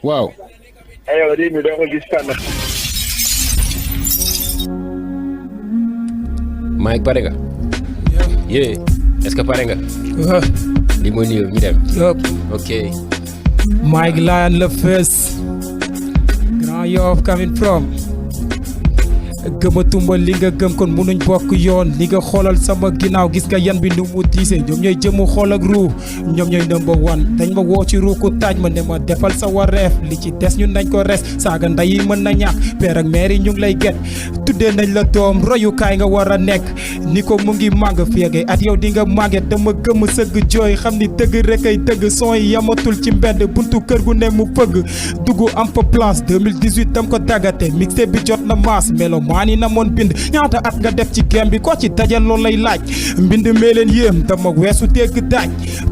waaw. aywa réew mi doo ko gis fenn. Mike pare nga. yee est-ce que pare nga. li mooy nuyoo ñu dem. ok. Mike Lion la fees. Grand Yoff coming from. gëmatuma li nga gëm kon munuñ bokk yoon li nga xoolal sama ginnaaw gis nga yan bi nu mu diise ñoom ñooy jëmu xool ak ruu ñoom ñooy number one dañ ma woo ci ruu ku taaj ma ne ma defal sa wareef li ci des ñun nañ ko res saaga nday yi mën na ñàkk père ak mère yi ñu ngi lay get tuddee nañ la doom royukaay nga war a nekk ni ko mu ngi màgg fiegee at yow di nga màgget dama gëm sëgg jooy xam ni dëgg rek ay dëgg son yi yamatul ci mbedd buntu kër gu ne mu fëgg dugg am fa place 2018 dam ko daggate mixé bi jot na maas melo maani na moon bind ñaata at nga def ci game bi ko ci dajal loolu lay laaj mbind mee leen yéem dama weesu dégg daaj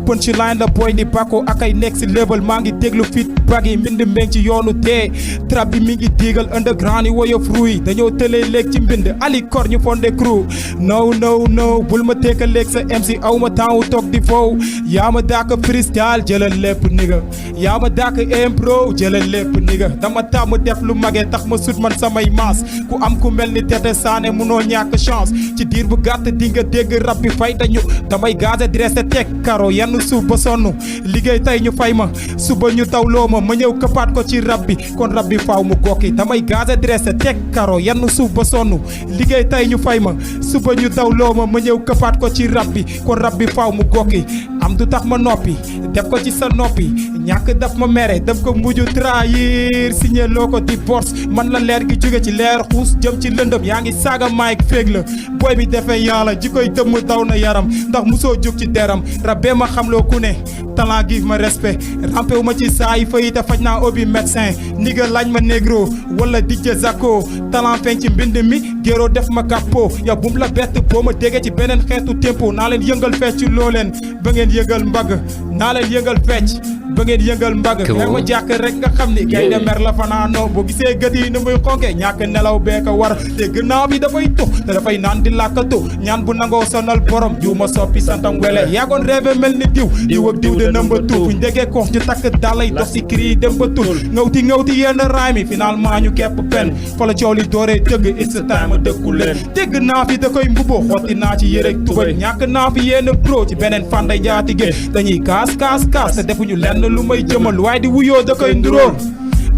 punchline la boy di bako ak ay next level maa ngi déglu fit bagi mbind meeng ci yoonu dee trap bi mi ngi diigal underground yi woyof ruy dañoo tëlee léeg ci mbind ali kor ñu fondé crew no bul ma teeka léeg sa MC aw ma temps wu toog di foow yaa ma daaka freestyle jëlal lépp niga yaa ma daaka impro jëlal lépp niga dama tàmm def lu magee tax ma sut man samay maas ku am ku mel ni Tete Sané munoo ñàkk chance ci diir bu gàtt di nga dégg rab bi fay dañu damay gazé dressé teg karo yenn suuf ba sonn liggéey tey ñu fay ma suba ñu tawloo ma ñëw këppaat ko ci rab bi kon rab bi faaw mu gokki damay gazé dressé teg karo yenn suuf ba sonn liggéey tey ñu fay ma suba ñu tawloo ma ñëw këppaat ko ci rab bi kon rab bi faaw mu gokki am du tax ma noppi def ko ci sa noppi ñàkk daf ma mere daf ko mujj trahir signé loo ko divorce man la leer gi jóge ci leer xuus jëm ci lëndëm yaa ngi saaga Mike féeg la booy bi defee yàlla ji koy dëmm daw na yaram ndax musoo jóg ci deram rabbe ma xamloo ku ne talent give ma respect rampé wu ma ci saa yi fay te faj naa obi médecin niga laaj ma négro wala DJ Zako talent feeñ ci mbind mi géro def ma kàppo yow bum la bett boo ma déggee ci beneen xeetu tempo naa leen yëngal fecc loo leen ba ngeen yëngal mbagg naa leen yëngal fecc ba ngeen yëngal mbagg mais ma jàkk rek nga xam ni kay de mer la fanaanoo boo gisee gët yi ni muy xonke ñàkk nelaw bee ko war te gannaaw bi dafay tux te dafay naan di làkkatu ñaan bu nangoo sonal borom jiw ma soppi santam wele yaagoon rêve mel ni diw ak diw de nëmba tu buñ déggee koox ñu takk dalay dox si cri dem ba tul ngawti yenn raay mi finalement ñu kepp pen fa la coow li dooree dëgg it's time a dëkku leen dégg naa fi da koy mbubo xotti naa ci yërek tubay ñàkk naa fi yenn pro ci beneen fanday jaatige dañuy kaas te defuñu lenn lu may jëmal waaye di wuyoo da koy nduróor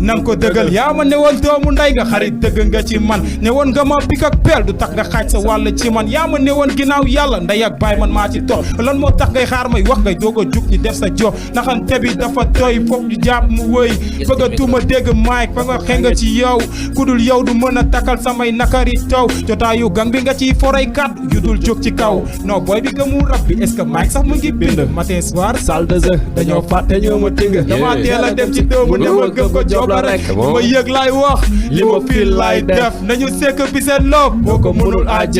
nang ko dëggal yaa ma ne woon doomu nday nga xarit dëgg nga ci man ne woon nga ma pik ak peel du tax nga xaaj sa wàll ci man yaa ma ne woon ginnaaw yàlla nday ak baay man maa ci toog lan moo tax ngay xaar may wax ngay doog a jug ñi def sa job naxante bi dafa doy foog ñu jàpp mu wëy bëgg a tuuma dégg Mike fa nga xëy nga ci yow ku dul yow du mën a takkal samay nakari taw jotaayu gang bi nga ciy foray kàddu yu dul jóg ci kaw non booy bi gëmu rab bi est-ce que Mike sax mu ngi bind matin soir salle de jeu dañoo fàtte ñoo ma ting dama teel a dem ci doomu ne ma gëm ko job la rek li ma yëg laay wax li ma fil laay def nañu sekk bi seen loob boo ko mënul àjj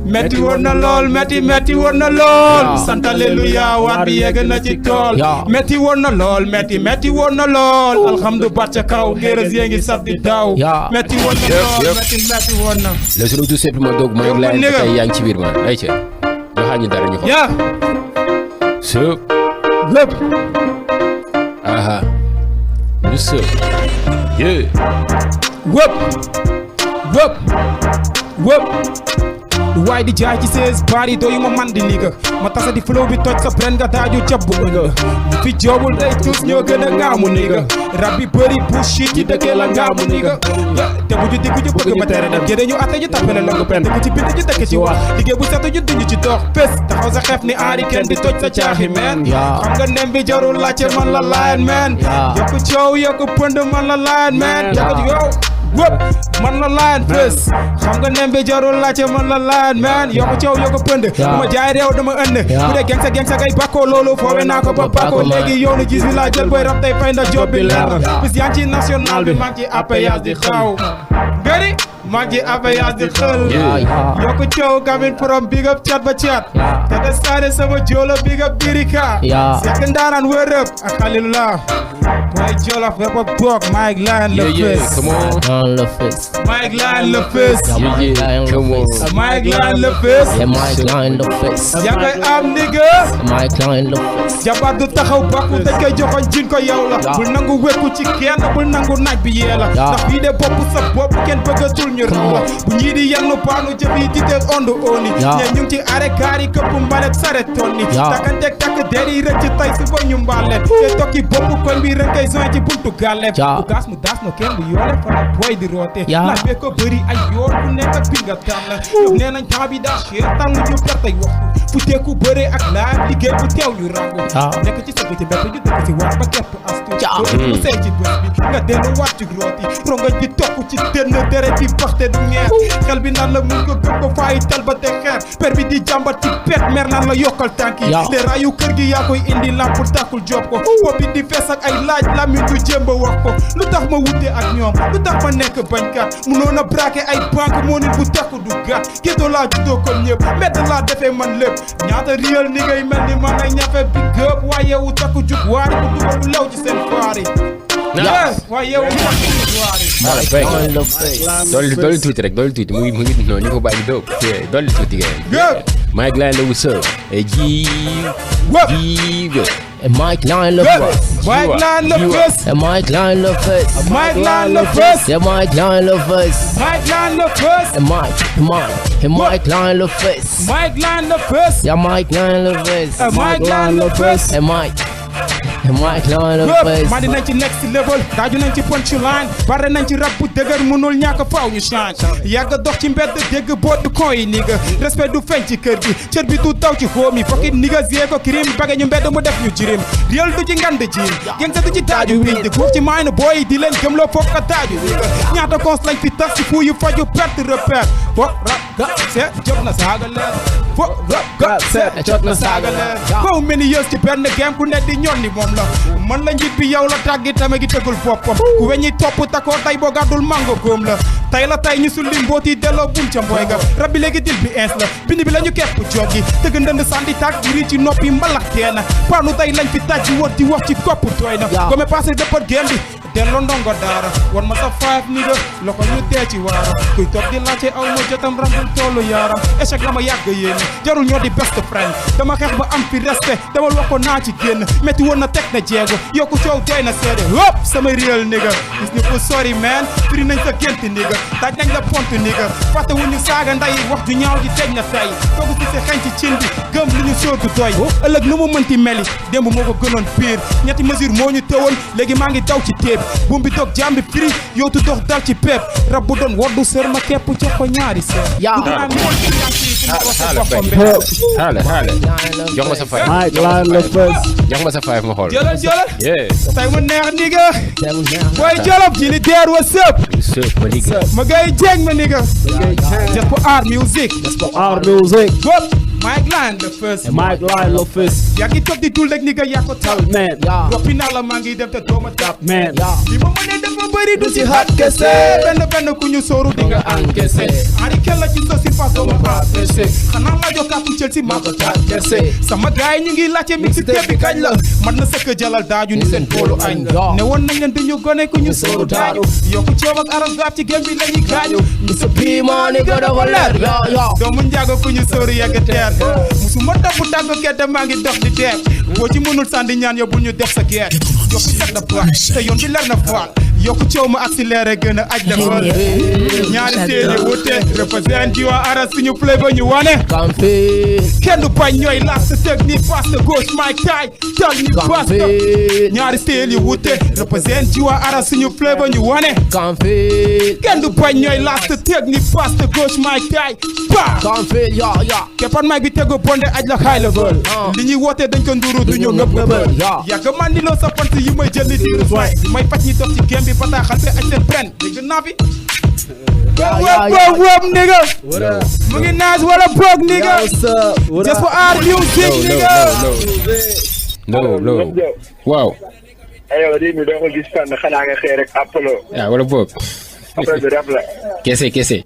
metti woon na lool metti woon na lool sant alléluia waat bi yegg na ci tool metti woon na lool metti woon na lool alhamdu bat ca kaw géeras yee ngi sab di daw metti woon na lool metti woon na le sunu tout simplement donc maa ngi lay tey yaa ngi ci biir man ay ca waxaa ñu dara ñu xool sëp lépp aha ñu sëp yeah wëp waaye di jaay ci 16 bari doyu ma man di niga ma tasa di flow bi toj sa pren nga daaju cabbu nga fi joobul day tuus ñoo gën a ngaamu niga rab bi bëri bullshit yi dëkkee la ngaamu niga te bu ñu diggu ñu bëgg ma tere dem génne ñu atte ñu tappale la nga pen dëkk ci bind ñu dëkk ci wax liggéey bu setu ñu duñu ci dox pés taxaw sa xef ni aari kenn di toj sa caaxi meen xam nga nem bi jarul laajte man la layan meen yokku coow yokku pënd man la layan meen yokku yow wëp man la layan fés xam nga nem bi jarul laajte man la layan meen yokku coow yokku pënd dama jaay réew dama ënd bu dee geng sa ngay bàkkoo loolu foowe naa ko ba bàkkoo léegi yoonu gis bi laa jël booy rab tey fay ndax job bi leer na bis yaa ngi ci national bi maa ngi ci appayage di xaaw ngëri maa ngi ci appayage di xël yokku coow coming from big up cat ba cat te de saane sama joolo big up birika sekk ndaaraan wërëb ak xalilullah Boy Jolof rap ak dog Mike Lion le fils. Come on. On the face. Mike Lion le fils. Come on. Mike Lion le fils. Yeah, Mike Lion the face. yaa ngay am nigga. Mike Lion the face. jabar du taxaw bakku dañ koy joxoñ jin ko yow la. bul nangu wekku ci kenn bul nangu naaj bi yee la. ndax fii de bopp sa bopp kenn bëggatul ñu raw la. bu ñii di yenn paanu jëf yi di teel ondu oni. ñee ñu ngi ci arrêt kaar yi këpp mbalet saret tonni. takkanteeg takk der yi rëcc tay suba ñu mbaale. te tokki bopp koñ bi rek kay zoñ ci buntu gàlle. bu gas mu daas no kenn bu yoole fa la boy di roote. laaj bee ko bëri ay yoon bu nekk ak bi nga tànn. ñoom nee nañ temps bi daa cher tànn ñu pertay waxtu. fu teeku bëre ak laaj liggéey bu teew ñu rangu. nekk ci sëgg ci bett ñu dëkk ci waar ba kepp astu. mu seey ci bés bi nga dellu waat ci rooti. rongoñ bi tokk ci dënn deret yi baxte du ñeex. xel bi naan la mun ko gëm ko faayi tal ba te xeer. per bi di jàmbat ci pet mer naan la yokkal tànk yi. te rayu kër gi yaa koy indi lamp tàkkul job ko. bopp bi di fees ak ay laaj lamiñ du jéem a wax ko. lu tax ma wute ak ñoom lu tax ma nekk bañkat munoon a braqué ay banque moo nit bu takku du gàtt. gétto laa juddoo comme ñëpp mbedd laa defee man lépp. ñaata réel ni ngay mel ni man ay ñafe bi gëp waaye wu takku jug waari bu dugal lu lew ci seen faari. waaye yow dolli tuuti rek dolli tuuti mu ngi noonu ñu ko bàyyi doog dolli tuuti ngeen. Mike Lion la what's up? And Mike Lion the face. Mike Lion the face. And Mike Lion the face. Mike Lion the face. Yeah, Mike Lion the face. Mike Lion the face. And Mike Lion the face. Mike Lion the face. Yeah, Mike Lion the face. Mike Lion the face. And Mike Lion the face. man dinañ ci next level daaju nañ ci punchline bare nañ ci rap bu dëgër mënul ñàkk faaw ñu change yàgg dox ci mbedd dégg boot du koy nigga respect du feeñ ci kër gi cër bi du taw ci xóom yi fokki nigga zee ko kirim bage ñu mbedd mu def ñu jirim réel du ci ngand jiim geng sa du ci taaju wi di guuf ci maayna booy di leen gëmloo foog ka taaju wi ñaata cons lañ fi tas ci fu yu faju perte repère fo rap ga seet jot na saaga leen fo rap ga seet jot na saaga leen how many years ci benn game ku ne di ñoon ni moom la man la njiit bi yow la tàggi tame gi tegul boppam ku weñi topp takoo tay boo gàddul mango góom la tay la tay ñu sulli mbooti delloo bum ca mbooy ga rab bi léegi dil bi ins la bind bi la ñu kepp joggi tëgg ndënd sandi tàg di rii ci noppi mbalax teena paanu tay lañ fi taj ci wër di wax ci kopp tooy na gome passé dëppat game bi delloo ndongo daara wan ma sa five ni ga loko ñu tee ci waara kuy toog di laajte aw ma jotam rambul toolu yaaram échec la ma yàgg yéene jarul ñoo di best friend dama xeex ba am fi respect dama wax ko naa ci génn métti woon na teg na jeego yokku coow doy na seede hop sama réel nigga gis ni ko sorry man firi nañ sa gént nigga daj nañ la pont nigga fàtte wu ñu saaga nday wax ju ñaaw ji teñ na tay toogu si sa xeñ ci cin bi gëm lu ñu soodu doy ëllëg nu mu mënti meli démb moo ko gënoon pire ñetti mesure moo ñu tëwoon léegi maa ngi daw ci téeb buum bi toog jambi firi yow tu dox dal ci peep rab bu doon woddu sër ma kepp jox ko ñaari sër xaale jox ma sa five jox ma sa five ma xool jëlal tay mu neex nigga boy jolof ji li deer what's up ma gay jeeg ma nigga just for art music Mike Lion the first. Mike Lion the first. yaa ngi toog di dul rek nigga yaa ko tal Man. roppi naa la maa ngi dem te dooma tap Man. li ma mënee dafa bëri du si xat kese benn ku ñu sóoru di nga encaissé ari kel la ci sa si fas dooma practicé xanaa la jokkaatu cël si maa ko taat kese sama gaay ñu ngi laajte mixtape bi kañ la man na sëkk jalal daaju ni seen boolu añ la ne woon nañ leen duñu gone ku ñu sóoru daaju yokku coow ak aras gaab ci gém bi la ñuy gaañu ñu sa piima ni ga dafa leer doomu njaago ku ñu sóoru yegg teer musuma topp tàgg gerte maa ngi dox di deet boo ci mënul sànni ñaan yow bu ñu def sa geet yokku set na baax te yoon bi leer na faal yokku coow ma accéléré gën a aj defal ñaari téeñe wute represent yi waa aras suñu flavor ñu wane kenn du bañ ñooy last technique passe de gauche Mike tay tal ni passe ñaari téeñe wute represent yi waa aras suñu flavor ñu wane kenn du bañ ñooy last technique passe de gauche Mike tay pa keppan Mike bi tego bonde aj la high level li ñuy woote dañ ko nduru du ñu nëpp yàgg man di loo sa fant yi may jël ni diiru soin may faj ñi dox ci game bi bataaxal bi aj seen pren dégg naa fi wop nigga mu ngi naas wala broke nigga just for art music nigga no waaw ayo di mi doo ko gis fenn xanaa nga xëy rek Apollo wala boog après bi rap la kese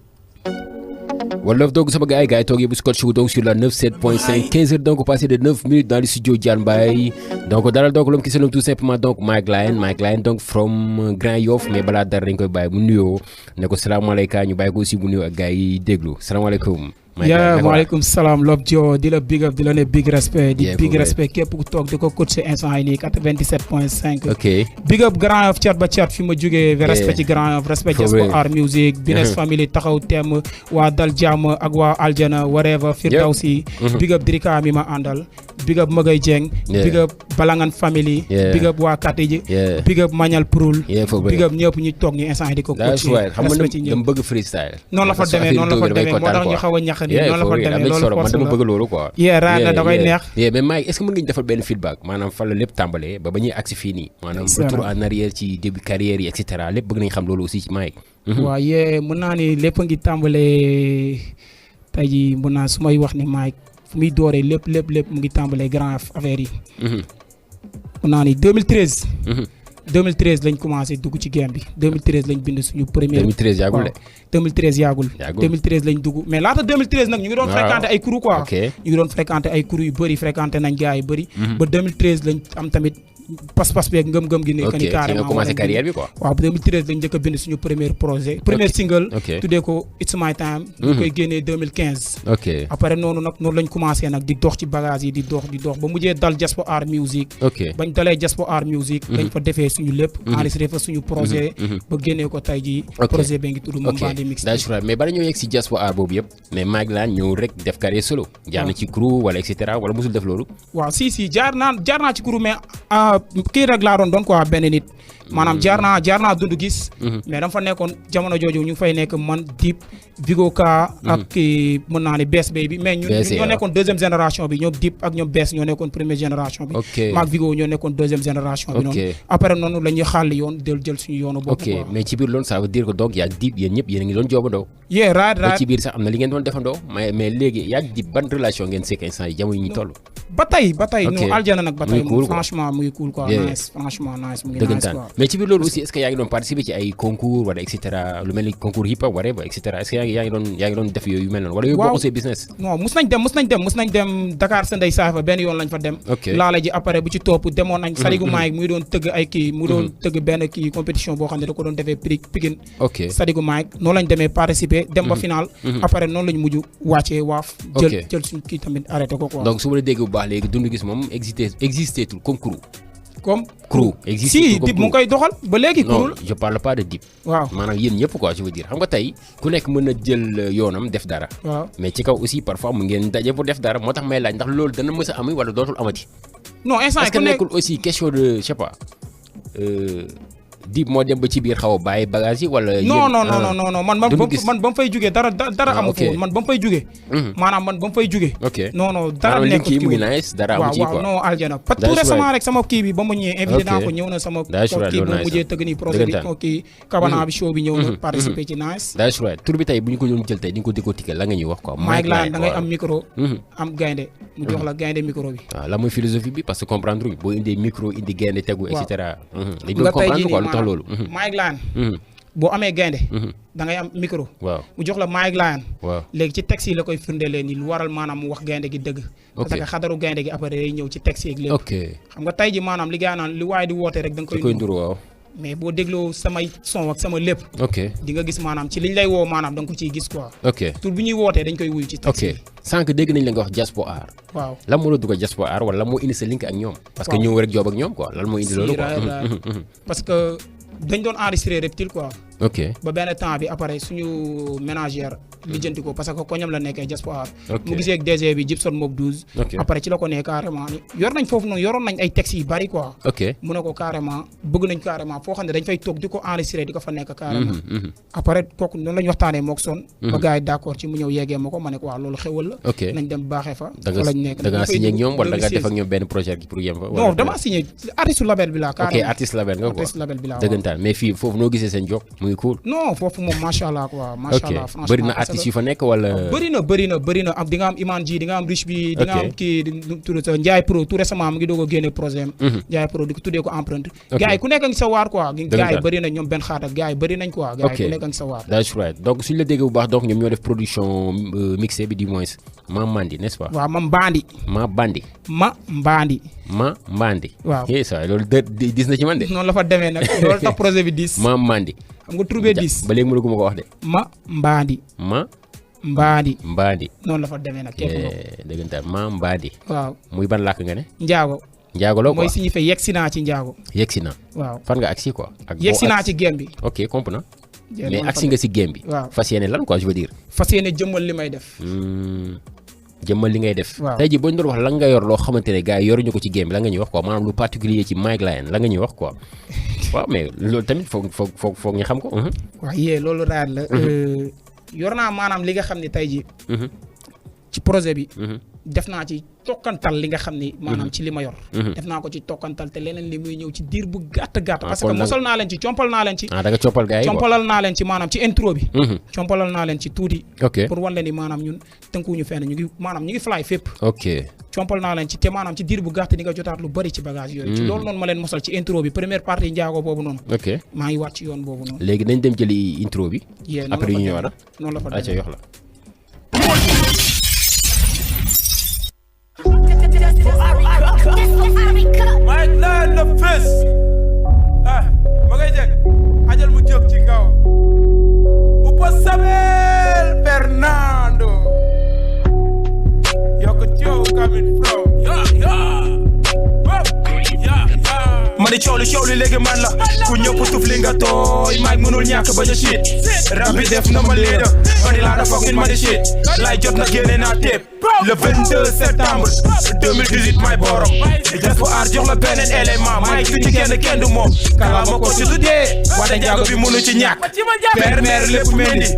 Wolof donc sama gars yi toog yëpp Scotch donc sur la 97.5 15 heures donc passé de 9 minutes dans le studio Diane Mbaye donc dalal donc l'homme qui se nomme tout simplement donc Mike Lion donc from Grand Yoff mais balaa dara dañ koy bàyyi mu nuyoo ne ko salaamaaleykum ñu bàyyi ko aussi mu nuyoo ak gars yi déglu salaamaaleykum. waaleykum salaam Lop Dio di la big up di la ne big respect di big respect képp ku toog di ko coach instant yi nii 97.5 ok big up Grand Yoff cat ba cat fi ma jógee respect ci Grand Yoff respect Jaspo Art Music Business Family taxaw teem waa Dal Jàmm ak waa Aljana whatever Firdawsi big up Drika mi ma àndal big up Magay Dieng big up Balangan Family big up waa Katiji big up Mañal Proul big up ñëpp ñu toog ñu instant yi di ko coach respect ci ñëpp dama bëgg freestyle noonu la fa demee moo tax ñu xaw a ñax noonu la fa demee loolu man dama bëgg loolu quoi. raad na da koy neex. mais Mike est-ce que mën nga ñu defal benn feedback maanaam fan la lépp tàmbalee ba ñuy agsi fii nii. maanaam retour en arrière ci début carrière yi et cetera lépp bëgg nañ xam loolu aussi ci Mike. waaw mën naa ni lépp a ngi tàmbalee tey jii mën naa su may wax ni Mike fu muy dooree lépp mu ngi tàmbalee grand affaire yi. mën naa ni 2013. 2013 lañ commencé dugg ci game bi 2013 lañ bind suñu premier 2013 yaagul de 2013 yaagul 2013 lañ dugg mais laata 2013 nag ñu ngi doon fréquenté ay crew quoi ñu ngi doon fréquenté ay crew yu bëri fréquenté nañ gars yu bëri ba 2013 lañ am tamit pas-pas beeg ngëm-ngëm gi ne que ni carrément commencé carrière bi quoi waaw 2013 lañ njëkk a bind suñu premier projet premier single tuddee ko It's My Time ñu koy génnee 2015 après noonu lañ commencé nag di dox ci bagage yi di dox ba mujjee dal Jaspo Art Music bañ dalee Jaspo Art Music dañ fa defee suñu lépp enregistré fa suñu projet ba génnee ko tey ji projet ba ngi tudd moom Bandi Mix mais bala ñoo yegg si Jaspo Art boobu yëpp mais Mike Lion ñëw rek def carrière solo jaar na ci crew wala et cetera wala musul def loolu waaw si jaar naa ci crew mais kii rek laa doon quoi benn nit maanaam jaar naa dund gis mais dama fa nekkoon jamono jooju ñu fay nekk man Dip Vigo Ka ak kii mën naa ne Bes Bay bi mais ñoo nekkoon deuxième génération bi ñoom Dip ak ñoom Bes ñoo nekkoon première génération bi maak Vigo ñoo nekkoon deuxième génération bi noonu après noonu la ñuy xàll yoon jël suñu yoonu bopp mais ci biir loolu ça veut dire que donc yaa Dip yéen ñëpp yéen a ngi doon joobandoo raad ba ci biir sax am na li ngeen doon defandoo mais léegi yaa Dip ban relation ngeen sekk instant yi jamono yi ñu toll ba tey non Aljana nag ba tey moom franchement muy cool quoi nice franchement nice mu ngi nice quoi mais ci biir loolu aussi est-ce que yaa ngi doon participer ci ay concours wala et cetera lu mel ni concours hip hop wala et cetera est-ce que yaa ngi doon def yooyu mel noonu wala yooyu bokk ci business non mus nañ dem Dakar sa ndey saafa benn yoon lañ fa dem laala ji après bu ci topp demoon nañ Sadigu Mike muy doon tëgg ay kii mu doon tëgg benn kii compétition boo xam ne da ko doon defee Pikine Sadigu Mike noonu lañ demee participer dem ba final après noonu lañ mujj wàccee waaf jël suñu kii tamit arrêté ko quoi donc su ma la dégg bu baax léegi dund gis moom existé tout comme crew existe si Dip mu ngi koy doxal ba léegi non je parle pas de Dip waaw maanaam yéen ñëpp quoi je veux dire xam nga tey ku nekk mën na jël yoonam def dara waaw mais ci kaw aussi parfois mu ngeen daje pour def dara moo tax may laaj ndax loolu dana mës a am wala dootul amati non instant est-ce que nekkul aussi question de je sais pas Dip moo dem ba ci biir xaw a bàyyi bagage yi wala non man ba mu fay jógee dara amu ko woon man ba mu fay jógee maanaam man ba mu fay jógee non dara nekk kii muy nice dara amu ci quoi non Aljana pas tout récemment rek sama kii bi ba mu ñëwee invité naa ko ñëw na sama kii bu mujjee tëgg nii projet bi kii Kabana bi show bi ñëw na participer ci nice that's right tur bi tey bu ñu ko doon jël tey di nga ko décortiquer la nga ñuy wax quoi Mike Lion da ngay am micro am gaynde mu jox la gaynde micro bi waaw la mooy philosophie bi parce que comprendre ñu boo indee micro indi gaynde tegu et cetera dañ doon comprendre quoi lu tax loolu Mike Lion boo amee gaynde da ngay am micro mu jox la Mike Lion léegi ci texte yi la koy firndelee ni lu waral maanaam mu wax gaynde gi dëgg parce que xadaru gaynde gi après day ñëw ci texte yi ak lépp xam nga tey ji maanaam li gaa naan li waaye di woote rek da nga koy nduru waaw mais boo dégloo samay son ak sama lépp di nga gis maanaam ci liñ lay woo maanaam da nga ko ciy gis quoi tur bu ñuy wootee dañ koy wuyu ci texte yi sànq dégg nañ la nga wax Jaspo Art waaw lan moo la dugg Jaspo Art wala lan moo indi sa link ak ñoom parce que ñëw rek job ak ñoom quoi lan moo indi loolu quoi parce que dañ doon enregistré Reptile quoi ba benn temps bi après suñu ménagère lijjanti ko parce que koñam la nekkee Jaspo Art mu gisee ak DG bi Gibson Mob 12 après ci la ko nee carrément ni yor nañ foofu noonu yoroon nañ ay textes yu bari quoi mu ne ko carrément bëgg nañ carrément foo xam ne dañ fay toog di ko enregistré di ko fa nekk carrément après kooku noonu la ñu waxtaanee mook son ba gars yi d'accord ci mu ñëw yeggee ma ko ma ne ko waaw loolu xewal la nañ dem baaxee fa fa lañ nekk da nga signé ak ñoom wala da nga def ak ñoom benn projet pour yem fa non dama signé artiste label bi la carrément artiste label nga quoi artiste label bi la dëggantaan mais fii foofu noo gisee seen job muy cool non foofu moom macha allah quoi macha allah franchement bëri na artistes yu fa nekk wala. bëri na am di nga am Iman ji di nga am Rich bi di nga am kii tudd sa Ndiaye Pro tout récemment mu ngi doog a génne projet am Ndiaye Pro di ko tuddee ko empreinte gars yi ku nekk ngi sa waar quoi gars yi bëri nañ ñoom benn xaat ak gars yi bëri nañ quoi gars yi ku nekk ngi sa waar that's right donc suñu la déggee bu baax donc ñoom ñoo def production mixé bi du moins Ma Mbandi n'est-ce pas waaw Ma Mbandi waaw ça loolu dis na ci man de noonu la fa demee nag loolu tax projet bi 10 Ma Mbandi xam nga trouvé 10 ba léegi mënaguma ko wax de Ma Mbandi noonu la fa demee nag dëggantaan Ma Mbandi waaw muy ban làkk nga ne njaago loo quoi mooy signifie yegsi naa ci njaago yegsi naa waaw fan nga agsi quoi ak yegsi naa ci game bi ok comprends mais agsi nga si game bi waaw fas yéene lan quoi je veux dire fas yéene jëmmal li may def jëmmal li ngay def waaw tey jii boo ñu doon wax la nga yor loo xamante ne gars yi yoruñu ko ci game bi la nga ñuy wax quoi maanaam lu particulier ci Mike Lion la nga ñuy wax quoi waaw mais loolu tamit foog ñu xam ko waaw yee loolu raar la yor naa maanaam li nga xam ne tey jii ci projet bi def naa ci tokkantal li nga xam ni maanaam ci li ma yor def naa ko ci tokkantal te leneen li muy ñëw ci diir bu gàtt parce que mosal naa leen ci compal naa leen ci da nga compal gars yi compalal naa leen ci maanaam ci intro bi compalal naa leen ci tuuti ok pour wan leen ni maanaam ñun tënkuwuñu fenn ñu ngi fly fépp ok compal naa leen ci te maanaam ci diir bu gàtt di nga jotaat lu bari ci bagage yooyu ci loolu noonu ma leen mosal ci intro bi première partie njaago boobu noonu ok maa ngi waat ci yoon boobu noonu léegi nañ dem jëli intro bi après ñu ñëwaat noonu la fa demee yox la Mike Lion la fës ma ngay jeg ajal mu jóg ci kaw Upa Sabel Fernando yoko ciow coming from ma di coow li léegi man la ku ñëpp tuf li nga tooy Mike mënul ñàkk bañ a shit rap bi def na ma leader ma di laa da fucking ma di shit lay jot na génne naa tape le 22 septembre 2018 may borom des fu aar jox la beneen élément Mike du ci kenn du moom kala ma ko ci tuddee wante njaago bi mënu ci ñàkk permer lépp mendi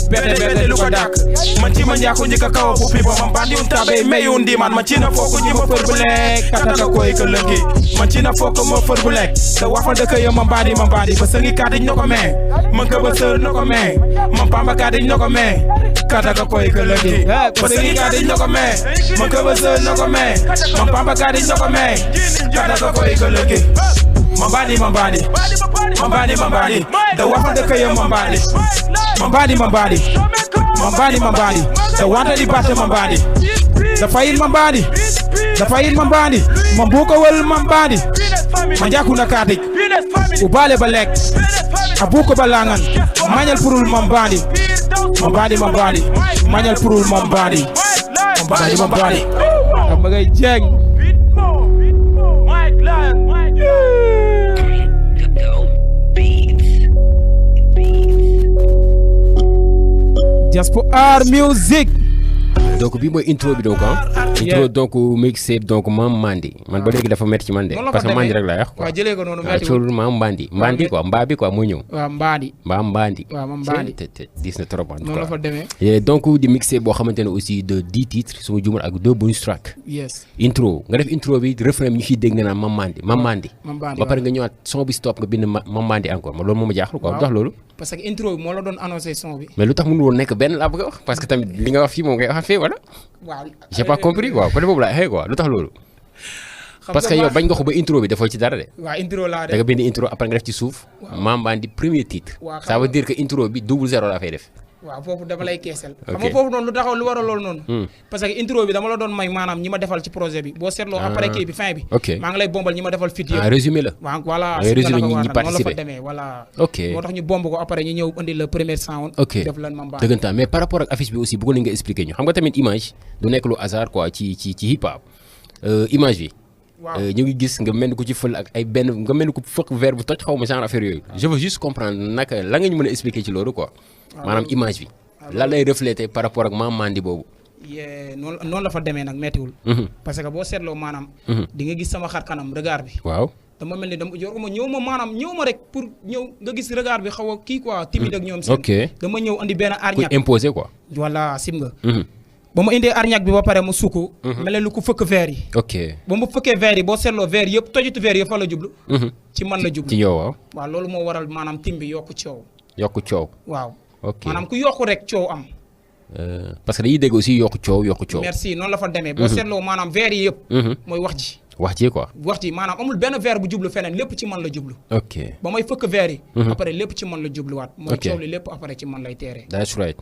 bete lu ko dàkk man ci ma njaago njëkk a kaw fu pi ba ma bandi un tabe meyu ndi man ci na fooku ñi ma fër bu lekk kataka koy ka lëngi man ci na fooku ma fër bu lekk te wafa dëkk yo ma mbaadi ba sëngi kaatiñ na ko mee man ka ba sër na ko mee man pamba kaatiñ na ko mee kataka koy ka lëngi ba sëngi kaatiñ na ko mee man ka ba sër na ko mee man pamba kaatiñ na ko mee kataka koy ka lëngi ma mbaadi te wafa dëkk yo ma mbaadi te wanta di batte ma mbaadi dafa yin ma mbaadi ma mbuuka wal ma mbaadi ma njaku na kaatij u baale ba lekk a buuko ba langan mañal purul ma mbaadi mañal purul ma mbaadi a magay jeng Diaspora Music donc bii mooy intro bi donc intro donc mixtape donc Ma Mbandi man ba léegi dafa métti ci man de parce que Mbandi rek laa wax quoi waaw jëlee ko noonu métti Ma Mbandi quoi mbaa bi quoi moo ñëw waaw Mbandi Ma Mbandi te dis na trop noonu la fa demee donc di mixtape boo xamante ne aussi de 10 titres suma jumal ak 2 bonus track yes intro nga def intro bi refrain bi ñu ciy dégg nga naan Ma Mbandi ba pare nga ñëwaat son bi stop nga bind Ma Mbandi encore ma loolu moo ma jaaxal quoi lu tax loolu parce que intro bi moo la doon annoncé son bi mais lu tax mënul woon nekk benn laa bëgg a wax parce que tamit li nga wax fii moom ngay wax fii wala waaw j'ai pas compris quoi côté boobu laa xëy quoi lu tax loolu parce que yow bañ nga ko ba intro bi defoo ci dara de waaw intro laa da nga bind intro après nga def ci suuf Ma Mbandi premier titre ça veut dire que intro bi 00 laa fay def waaw foofu dama lay keesal xam nga foofu noonu lu taxaw lu waral loolu noonu parce que intro bi dama la doon may maanaam ñi ma defal ci projet bi boo seetloo après kii bi fin bi maa ngi lay bombal ñi ma defal fit yëpp résumé la waaw voilà résumé ñi noonu participé la fa demee voilà ok moo tax ñu bomb ko après ñu ñëw indi le premier sound def lan ma mbaa dëggantaan mais par rapport ak affiche bi aussi bëggoon nañ nga expliquer ñu xam nga tamit image du nekk lu hasard quoi ci hip hop image bi ñu ngi gis nga mel ni ku ci fël ak ay benn nga mel ni ku fëkk verre bu toj xaw ma genre affaire yooyu je veux juste comprendre naka la nga ñu mën a expliquer ci loolu quoi maanaam image bi lan lay refléter par rapport ak Ma Mbandi boobu noonu la fa demee nag mettiwul parce que boo seetloo maanaam di nga gis sama xar kanam regard bi waaw dama mel ni dama yor ma ñëw ma maanaam ñëw ma rek pour ñëw nga gis regard bi xaw a kii quoi timide ak ñoom seen dama ñëw andi benn arñak pour imposer quoi voilà sim nga ba ma indee arñak bi ba pare ma sukk mel lu ko fëkk verre yi ba ma fëkkee verre yi boo seetloo verre yëpp tojitu verre yëpp fa la jublu ci man la jublu ci yow waaw loolu moo waral maanaam tim bi yokku coow waaw maanaam ku yokku rek coow am parce que dañuy dégg aussi yokku coow. merci noonu la fa demee. boo seetloo maanaam vers yi yëpp. mooy wax ji. wax ji quoi. wax ji maanaam amul benn vers bu jublu feneen lépp ci man la jublu. ok ba may fëkk vers yi. après lépp ci man la jubluwaat. mooy coow li lépp après ci man lay teeree. that's right.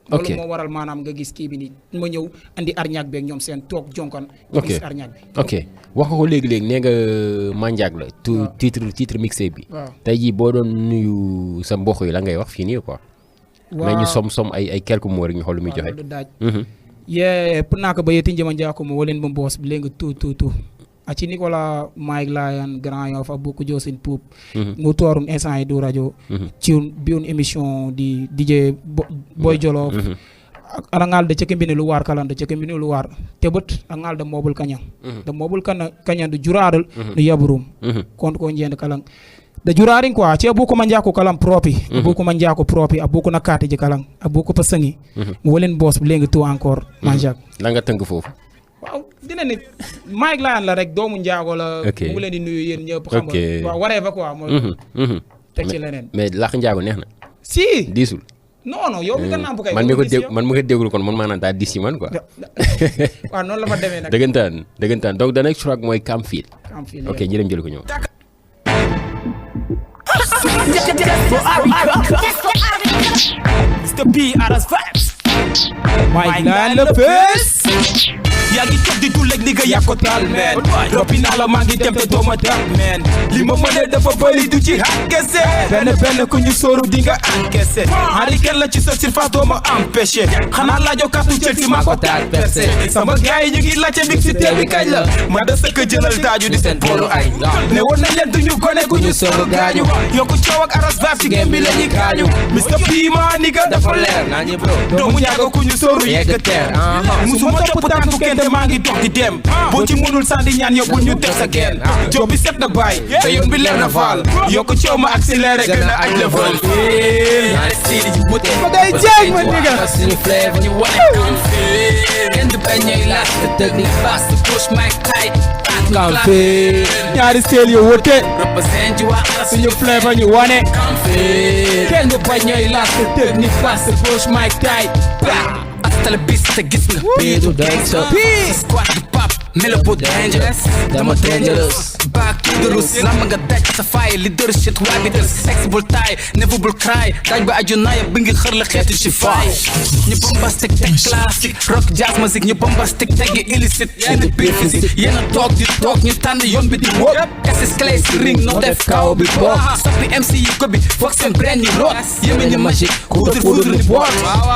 loolu moo waral maanaam nga gis kii bi nii ma ñëw andi arñaag beeg ñoom seen toog jonkan. ok gis arñaag bi. ok wax nga ko léegi nee nga Mandiack la. titre mixé bi. waaw tey jii boo doon nuyu sa mbokk yi la ngay wax fii nii quoi. waaw mais ñu som ay quelques mots rek ñu xool lu muy joxe. waaw daaj. yee pour naa ko ba yeeti njëma njaaku ma waleen ba mboos bi léegi tout. aci Nicolas Mike Layan Grand Yoff fa beaucoup Josin Poup mu toorun instant yi du radio ci biun émission di DJ Boy Jolof arangal de cekembini lu war kalan de cekembini lu war tebut angal de mobul kanyang de mobul kanyang du juradal du yaburum kon ko njend kalang da jurarin quoi ci abuko manjako kalam propi abuko manjako propi abuko nakati ji kalang abuko pasangi mu wolen boss bu lengi tout encore manjak la nga teunk fofu waaw dina ni Mike Layan la rek doomu njaago la mu leen di nuyu yéen ñëpp xam nga waaw waree fa quoi mooy teg ci leneen mais làkk njaago neex na si diisul diisul non yow mi nga nàmp kay man mi ko déglu kon man maanaam daa dis ci man quoi waaw noonu la fa demee nag dëggantaan donc the next track mooy Camfil ok ñu dem jël ko ñëw Mr. B Aras Vibes Mike Layan la fees yaa ngi toog di dul ak nigga yaa ko taal man droppi naa la maa ngi dem te dooma dab man li ma mënee dafa bëri du ci encaissé benn ku ñu sóoru di nga encaissé Henri Ken la ci sa surface dooma empêché xanaa laajoo kàttu Chelsea maa ko taal percé sama gars yi ñu ngi laajte mbig si teel bi kañ la ma da sëkk jëlal daaju di seen boolu ay ne woon nañ leen duñu gone ku ñu sóoru gaañu yokku coow ak Aras Vibes ci game bi la ñuy gaañu Mr. P ma nigga dafa leer naa ñi bro doomu ñaaga ku ñu sóoru yegg teer musuma topp tànku kenn maa ngi dox di dem boo ci mënul sandi ñaan yóbbul ñu teg sa geen job bi set na baay te yoon bi leer na faal yokk coow ma accéléré gën a aj level ñaari style yi wute ma day jeeg ma nigga suñu flavor ñu wane kenn du bañ ñooy laaj te technique bass push mic tight Camfil ñaari style yi wute represent you are suñu flavor ñu wane Camfil kenn du bañ ñooy laaj te technique bass push mic tight hasta la pista te gis nga Bii du dancer squad du pap melo bu dangerous dama dangerous back to the roots lamb nga daj sa fire leadership wabiters ex-bul taay never bul cry daj ba aju naaya bi ngi xër la xeetu ci faay ñu bombastic teg classique rock jazz music ñu bombastic teg illicite indi biir physique yéen a toog di toog ñu tànn yoon bi di wóor kasis clay si ring no def kaw bi boog soppi MC yi ko bi foog seen brain ñu root yéeme ñu magique poudre ni boot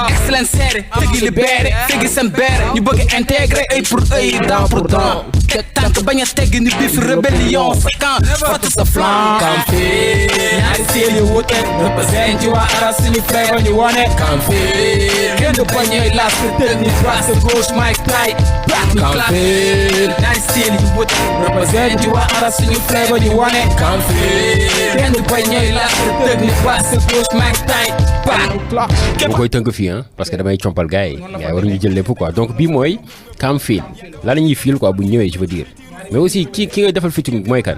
excellence seere tegi libéré tegi seen beere ñu bëgg intégré œil pour œil dent pour dent teg tànk bañ a tegg ni biif rébellion sa camp fàtte sa flanc Camfil ñaari style yi wute represent you Aras suñu flavor ñu wane Camfil kenn du bañ ñooy laaj te technique bass push mic tight Camfil ñaari style yi wute represent you Aras suñu flavor ñu wane Camfil kenn du bañ ñooy laaj te technique bass push mic tight ma koy tënk fii parce que damay compal gars yi war ñu jël lépp quoi donc bii mooy Camfil la ñuy fil quoi bu ñëwee je veux dire mais aussi ki ngay defal featuring mooy kan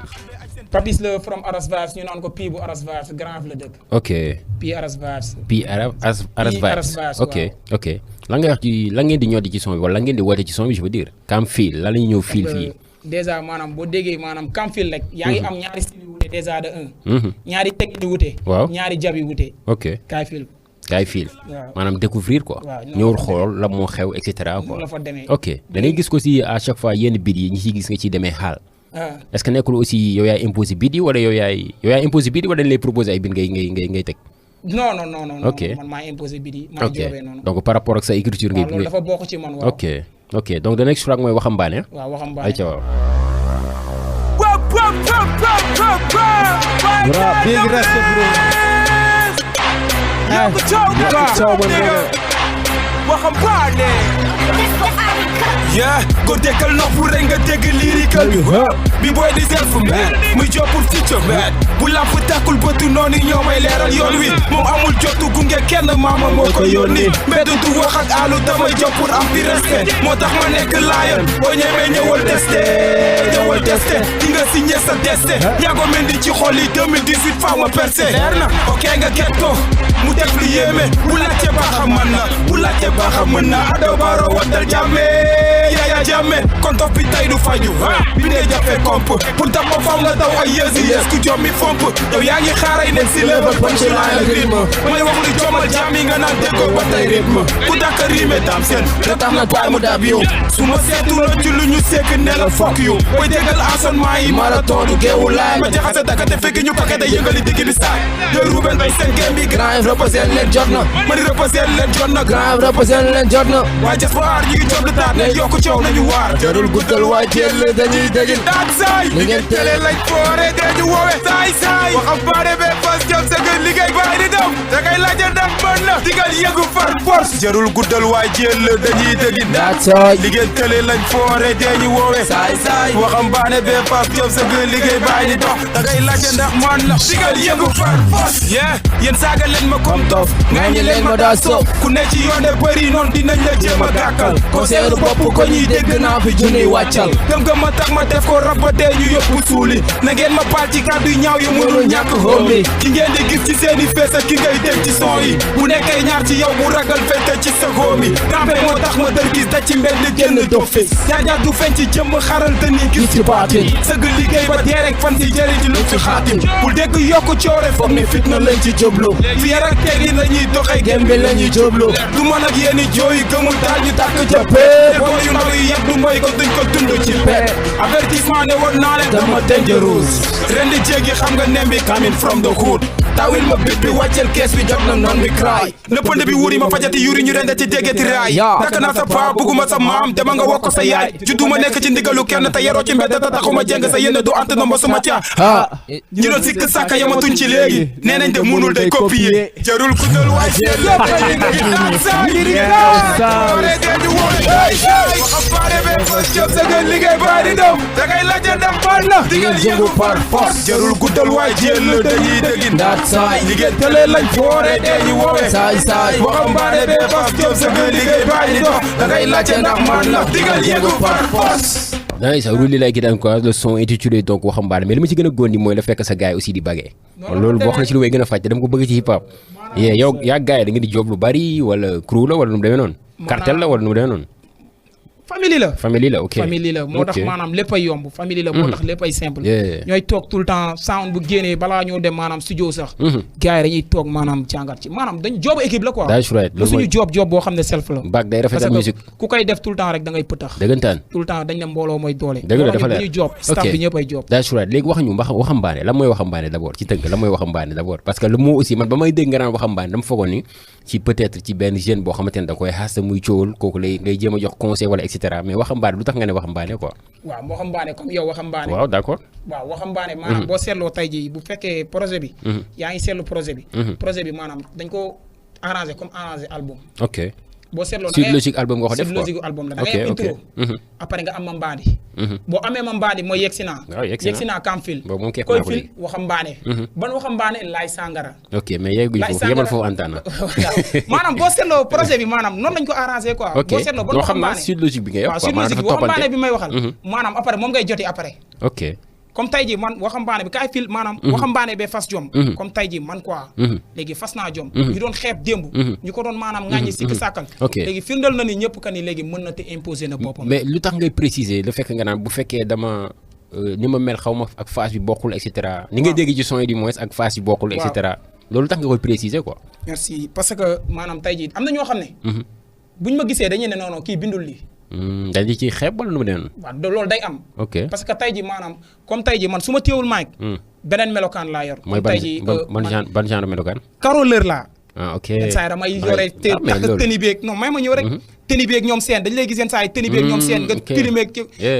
Papis la from Aras Vibes ñu naan ko P bu Aras Vibes Grand la dëkk ok P Aras Vibes Aras Vibes ok la ngay wax ci la ngeen di ñoddi ci son bi wala la ngeen di woote ci son bi je veux dire Camfil la ñuy ñëw fil fii déjà maanaam boo déggee maanaam Camfil rek yaa ngi am ñaari style yu wute déjà de ñaari technique yu wute waaw ñaari jab yu wute ok kaay fil kaay fil maanaam découvrir quoi ñëwul xool la moo xew et cetera quoi ok dañuy gis ko si à chaque fois yenn bit yi ñi ciy gis nga ciy demee xaal est-ce que nekkul aussi yow yaay imposé bit yi wala yow yaay imposé bit yi wala dañ lay proposé ay bit ngay teg non ok man maa imposé bit yi maa joobee noonu donc par rapport ak sa écriture ngay loolu dafa bokk ci man waaw ok donc the next track mooy waxambaane waaw waxambaane ay ca waaw big respect bro waxambaane yeah go dekkal nopp rek nga dégg lyrical bi boy di self man muy job pour future man bu lamp tàkkul bëtu noonu ñoo may leeral yoon wi moom amul jotu gunge kenn maama moo ko yónni mbedd du wax ak alu damay job pour am fi respect moo tax ma nekk lion boo ñemee ñëwal testé di nga signé sa destin ñaago mel ni ci xol yi 2018 faaw ma percé leer na ok nga get ko mu def lu yéeme bu laajte baaxa mën na bu laajte baaxa mën na ado baro waddal jàmme Yaya Jammeh kon tof bi tay du faju bi dee jafe komp pour dab ma faw nga daw ay yées ku jom mi fomp yow yaa ngi xaaray nekk si level punchline ak rythme may wax lu jomal jàmmi nga naan déggoo ba tay rythme ku dàkk riime daam seen da tax na baay mu dab yow su ma seetuloo ci lu ñu sekk ne la fokk yu booy déggal enseignement yi marathon du geewu laay ma jaxase dakkate fekk ñu paquete yëngali digg di saay de Ruben bay seen game bi grand reposé leen jot na ma di reposé leen jot na grand reposé leen jot na waaye jas ba aar ñu ngi job lu taat ne yokku coow nañu waar jarul guddal waa jël dañuy dégg daat saay li ngeen télé lañ foore dañu woowe saay waxam baare bee fas jëm sa gën liggéey baay di daw da ngay laajal ndax mën na digal yëgu far force jarul guddal waa jël dañuy dégg daat saay li ngeen télé lañ foore dañu woowe saay waxam baare bee fas jëm sa gën liggéey baay di dox da ngay laajal ndax mën na digal yëgu far force yéen saaga leen ma comme dof nga ñi leen ma daa soof ku ne ci yoon de bëri noonu dinañ la jéem a gàkkal conseil bopp ko ñuy dégg naa fi junniy wàccal gëm ma tax ma def ko rab dee ñu yóbbu suuli na ngeen ma baal ci kàddu ñaaw yu mënul ñàkk homie ki ngeen di gis ci seeni fees ak ki ngay dégg ci son yi bu nekkee ñaar ci yow bu ragal fete ci sa homie kampe moo tax ma dër gis da ci mbedd génn dof fi jaajaat du feeñ ci jëmm xaral te ni gis ci baatin sëgg liggéey ba dee rek fan si jëri ji lu ci xaatim bul dégg yokku coore foog ni fitna lañ ci jublu fi yar ak tegin la ñuy doxee gembe la ñuy jublu du mën ak yéeni jooyi gëmul daal ñu tàkk jëppee boo yu ndaw yi yëpp du mooy ko duñ ko dund ci pet avertissement ne woon naa leen dama dangerous ren di jéggi xam nga nem bi coming from the hood tawil ma bit bi wàccel kees bi jot na noon bi cry nëppande bi wuri ma fajati yuri ñu rende ci déggati raay takk naa sa paa bugguma sa maam dama nga wokk sa yaay juddu ma nekk ci ndigalu kenn te yaroo ci mbedd te taxuma jeng sa yénn du ant na ma suma caa ñu doon sikk sàkka yamatuñ ci léegi nee nañ de munul day copier jarul ku dal waay liggéey baay di daw da ngay laajte ndax baal na digal yëngu par force jarul guddal waay jël dañuy dégg ndaat saay liggéey tëlee lañ foore dee ñu woowe saay waxambaane bee fas jëm sa gën liggéey baay di dox da ngay laajte ndax man la digal yëngu par force nice, I really like it encore le son intitulé donc waxambaane mais li ma ci gën a góondi mooy la fekk sa gars yi aussi di bagee loolu bokk na ci lu may gën a faj te dama ko bëgg ci hip hop yow yaa gars yi da nga di job lu bari wala crew la wala nu mu demee noonu cartel la wala nu mu demee noonu famille la ok famille la moo tax maanaam léppay yomb famille la moo tax léppay simple ñooy toog tout le temps sound bu génnee balaa ñoo dem maanaam studio sax gars yi dañuy toog maanaam jàngat ci maanaam dañ job équipe la quoi lu suñu job boo xam ne self la baag day rafetal musique ku koy def tout le temps rek da ngay pëtax dëggantaan tout le temps dañ ne mbooloo mooy doole dëgg la dafa leer ñu job staff bi ñëpp ay job that's right léegi wax ñu waxambaane lan mooy waxambaane d'abord ci tënk lan mooy waxambaane d'abord parce que le mot aussi man ba may dégg nga naan waxambaane dama foogoon ni ci peut-être ci benn jeune boo xamante ne da koy xaas muy coowal kooku lay ngay jéem a jox conseil wala et cetera mais waxambaane lu tax nga ne waxambaane quoi waaw waxambaane comme yow waxambaane waaw d'accord waaw waxambaane maanaam boo seetloo tey jii bu fekkee projet bi yaa ngi seetlu projet bi maanaam dañ ko arrangé comme arrangé album ok boo seetloo suite logique album nga ko def suite logique album la da ngay am intro après nga am Mambandi boo amee Mambandi mooy yegsi naa Kamfil koy fil waxambaane ban waxambaane Laay Sangara ok mais yegguñ foofu yemal foofu antana maanaam boo seetloo projet bi maanaam noonu lañ ko arrangé quoi boo seetloo ban waxambaane suite logique bi ngay wax suite logique bi waxambaane bi may waxal maanaam après moom ngay joti après ok comme tey jii man waxambaane bi kaay fil maanaam waxambaane bee fas jom comme tey jii man quoi léegi fas naa jom ñu doon xeeb démb ñu ko doon maanaam ŋaañi sikk sàkkal léegi firndal na ni ñëpp ka ni léegi mën na te imposer na boppam mais lu tax ngay préciser le fekk nga naan bu fekkee dama ni ma mel xaw ma ak phase bi bokkul et cetera ni ngay dégg ci son yi du moins ak phase bi bokkul et cetera loolu tax nga koy préciser quoi merci parce que maanaam tey jii am na ñoo xam ne buñ ma gisee dañuy ne non kii bindul lii dañ di ciy xeeb wala nu mu demee noonu. waaw loolu day am. ok parce que tey jii maanaam comme tey jii man su ma téewul mic. beneen melokaan laa yor. mooy ban genre melokaan. caroleur laa. ah ok yenn saa yi damay yore takk tëni beeg non may ma ñëw rek. tëni beeg ñoom seen dañu lay gis yenn saa yi tëni beeg ñoom seen. nga tilimeeg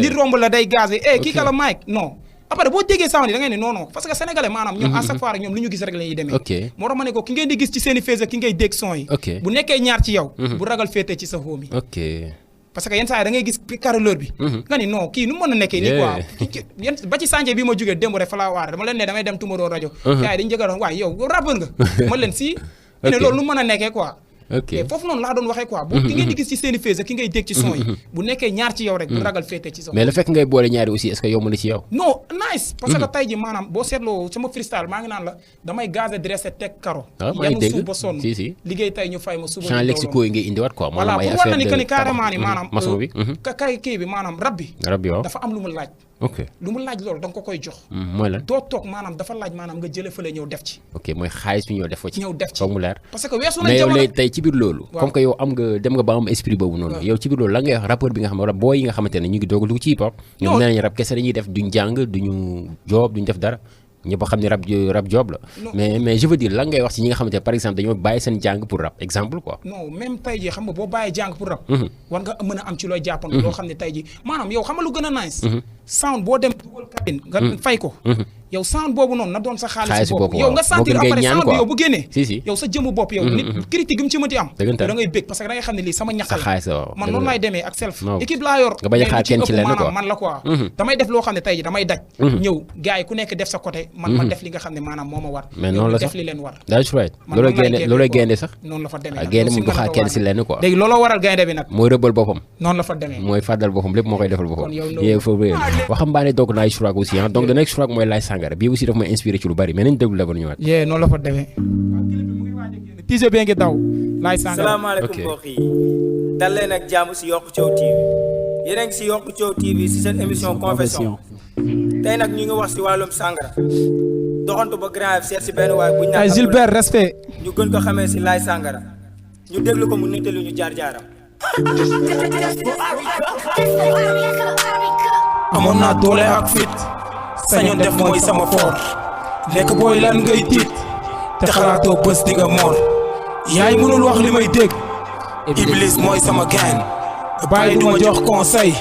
nit romb la day gazé kii kala mic non. après boo déggee sound yi da ngay ne non parce que sénégalais maanaam ñoom à chaque fois rek ñoom lu ñu gis rek la ñuy demee moo tax ma ne ko ki ngeen di gis ci seen i face ki ngay dégg son yi bu nekkee ñaar ci yow bu ragal féete ci sa home yi parce que yenn saa yi da ngay gis carreleur bi nga ni non kii nu mën a nekkee nii quoi yenn ba ci chantier bi ma jógee démb rek fa laa waar dama leen ne damay dem Tumoro rajo gars yi dañu jëkka doon waaye yow rappeur nga ma leen si ne loolu nu mën a nekkee quoi ok foofu noonu laa doon waxee quoi bu ki ngay di gis ci seeni phase ki ngay dégg ci son yi bu nekkee ñaar ci yow rek bu ragal féete ci son mais le fait que ngay boole ñaari aussi est-ce que yomb na ci yow non nice parce que tey ji maanaam boo seetloo sama freestyle maa ngi naan la damay gazé dressé teg karo yanu suuf ba sonn liggéey tey ñu fay ma suba champ lexico yi ngay indiwaat quoi voilà pour war na ni que ni carrément ni maanaam maçon bi kay kii bi maanaam rab bi waaw dafa am lu mu laaj ok lu mu laaj loolu da nga ko koy jox mooy lan doo toog maanaam dafa laaj maanaam nga jële fële ñëw def ci ok mooy xaalis bi ñëw def ko ci ñëw def ci foog mu leer parce que weesu nañ mais yow jamono léegi tey ci biir loolu comme que yow am nga dem nga ba am esprit boobu noonu yow ci biir loolu la ngay wax rappeur bi nga xam ne wala boo yi nga xamante ne ñu ngi doog a dugg ci hip hop ñoom nee nañu rap kese dañuy def duñ jàng duñu job duñ def dara ñëpp xam ne rap job la mais je veux dire lan ngay wax ci ñi nga xamante ne par exemple dañoo bàyyi seen jàng pour rap exemple quoi non même tey jii xam nga boo bàyyee jàng pour rap war nga mën a am ci looy jàppante loo xam ne tey jii maanaam yow xam nga lu gën a nice sound boo dem dugal cabine nga fay ko yow sound boobu noonu na doon sa xaalis bopp yow nga sentir après sound bi yow bu génnee yow sa jëmu bopp yow nit critique gi mu ci mënti am da ngay bég parce que da ngay xam ne lii sama ñaq la man noonu laay demee ak self équipe laa yor nga bañ a xaar kenn ci lenn quoi man la quoi damay def loo xam ne tey ji damay daj ñëw gars yi ku nekk def sa côté man ma def li nga xam ne maanaam moo ma war mais noonu la sax def li leen war that's right loolooy gaynde sax noonu la fa demee gaynde moom du xaar kenn ci lenn quoi léegi looloo waral gaynde bi nag mooy rëbbal boppam noonu la fa demee mooy fàddal boppam lépp moo koy defal boppam yéen foofu réer waxambaane donc Nice Swag aussi donc the next Swag mooy Laye Sangara bii aussi daf may inspiré ci lu bari mais nañ déglu la ba ñëwaat yee noonu la fa demee tiise bee ngi daw Laye Sangara salaamaaleykum mbokk yi dal leen ak jàmm si Yokku Thiow TV yéen a ngi si Yokku Thiow TV si seen émission confession tey nag ñu ngi wax si wàllum sangara doxantu ba Grand Yoff seet si benn waay bu ñu naan Gilbert respect ñu gën ko xamee si Laye Sangara ñu déglu ko mu nettali ñu jaar-jaaram amoon naa doole ak fit sañoon def mooy sama foor nekk booy lan ngay tiit te xalaatoo bés di nga moor yaay mënul wax li may dégg Iblis mooy sama gain bàyyi duma jox conseil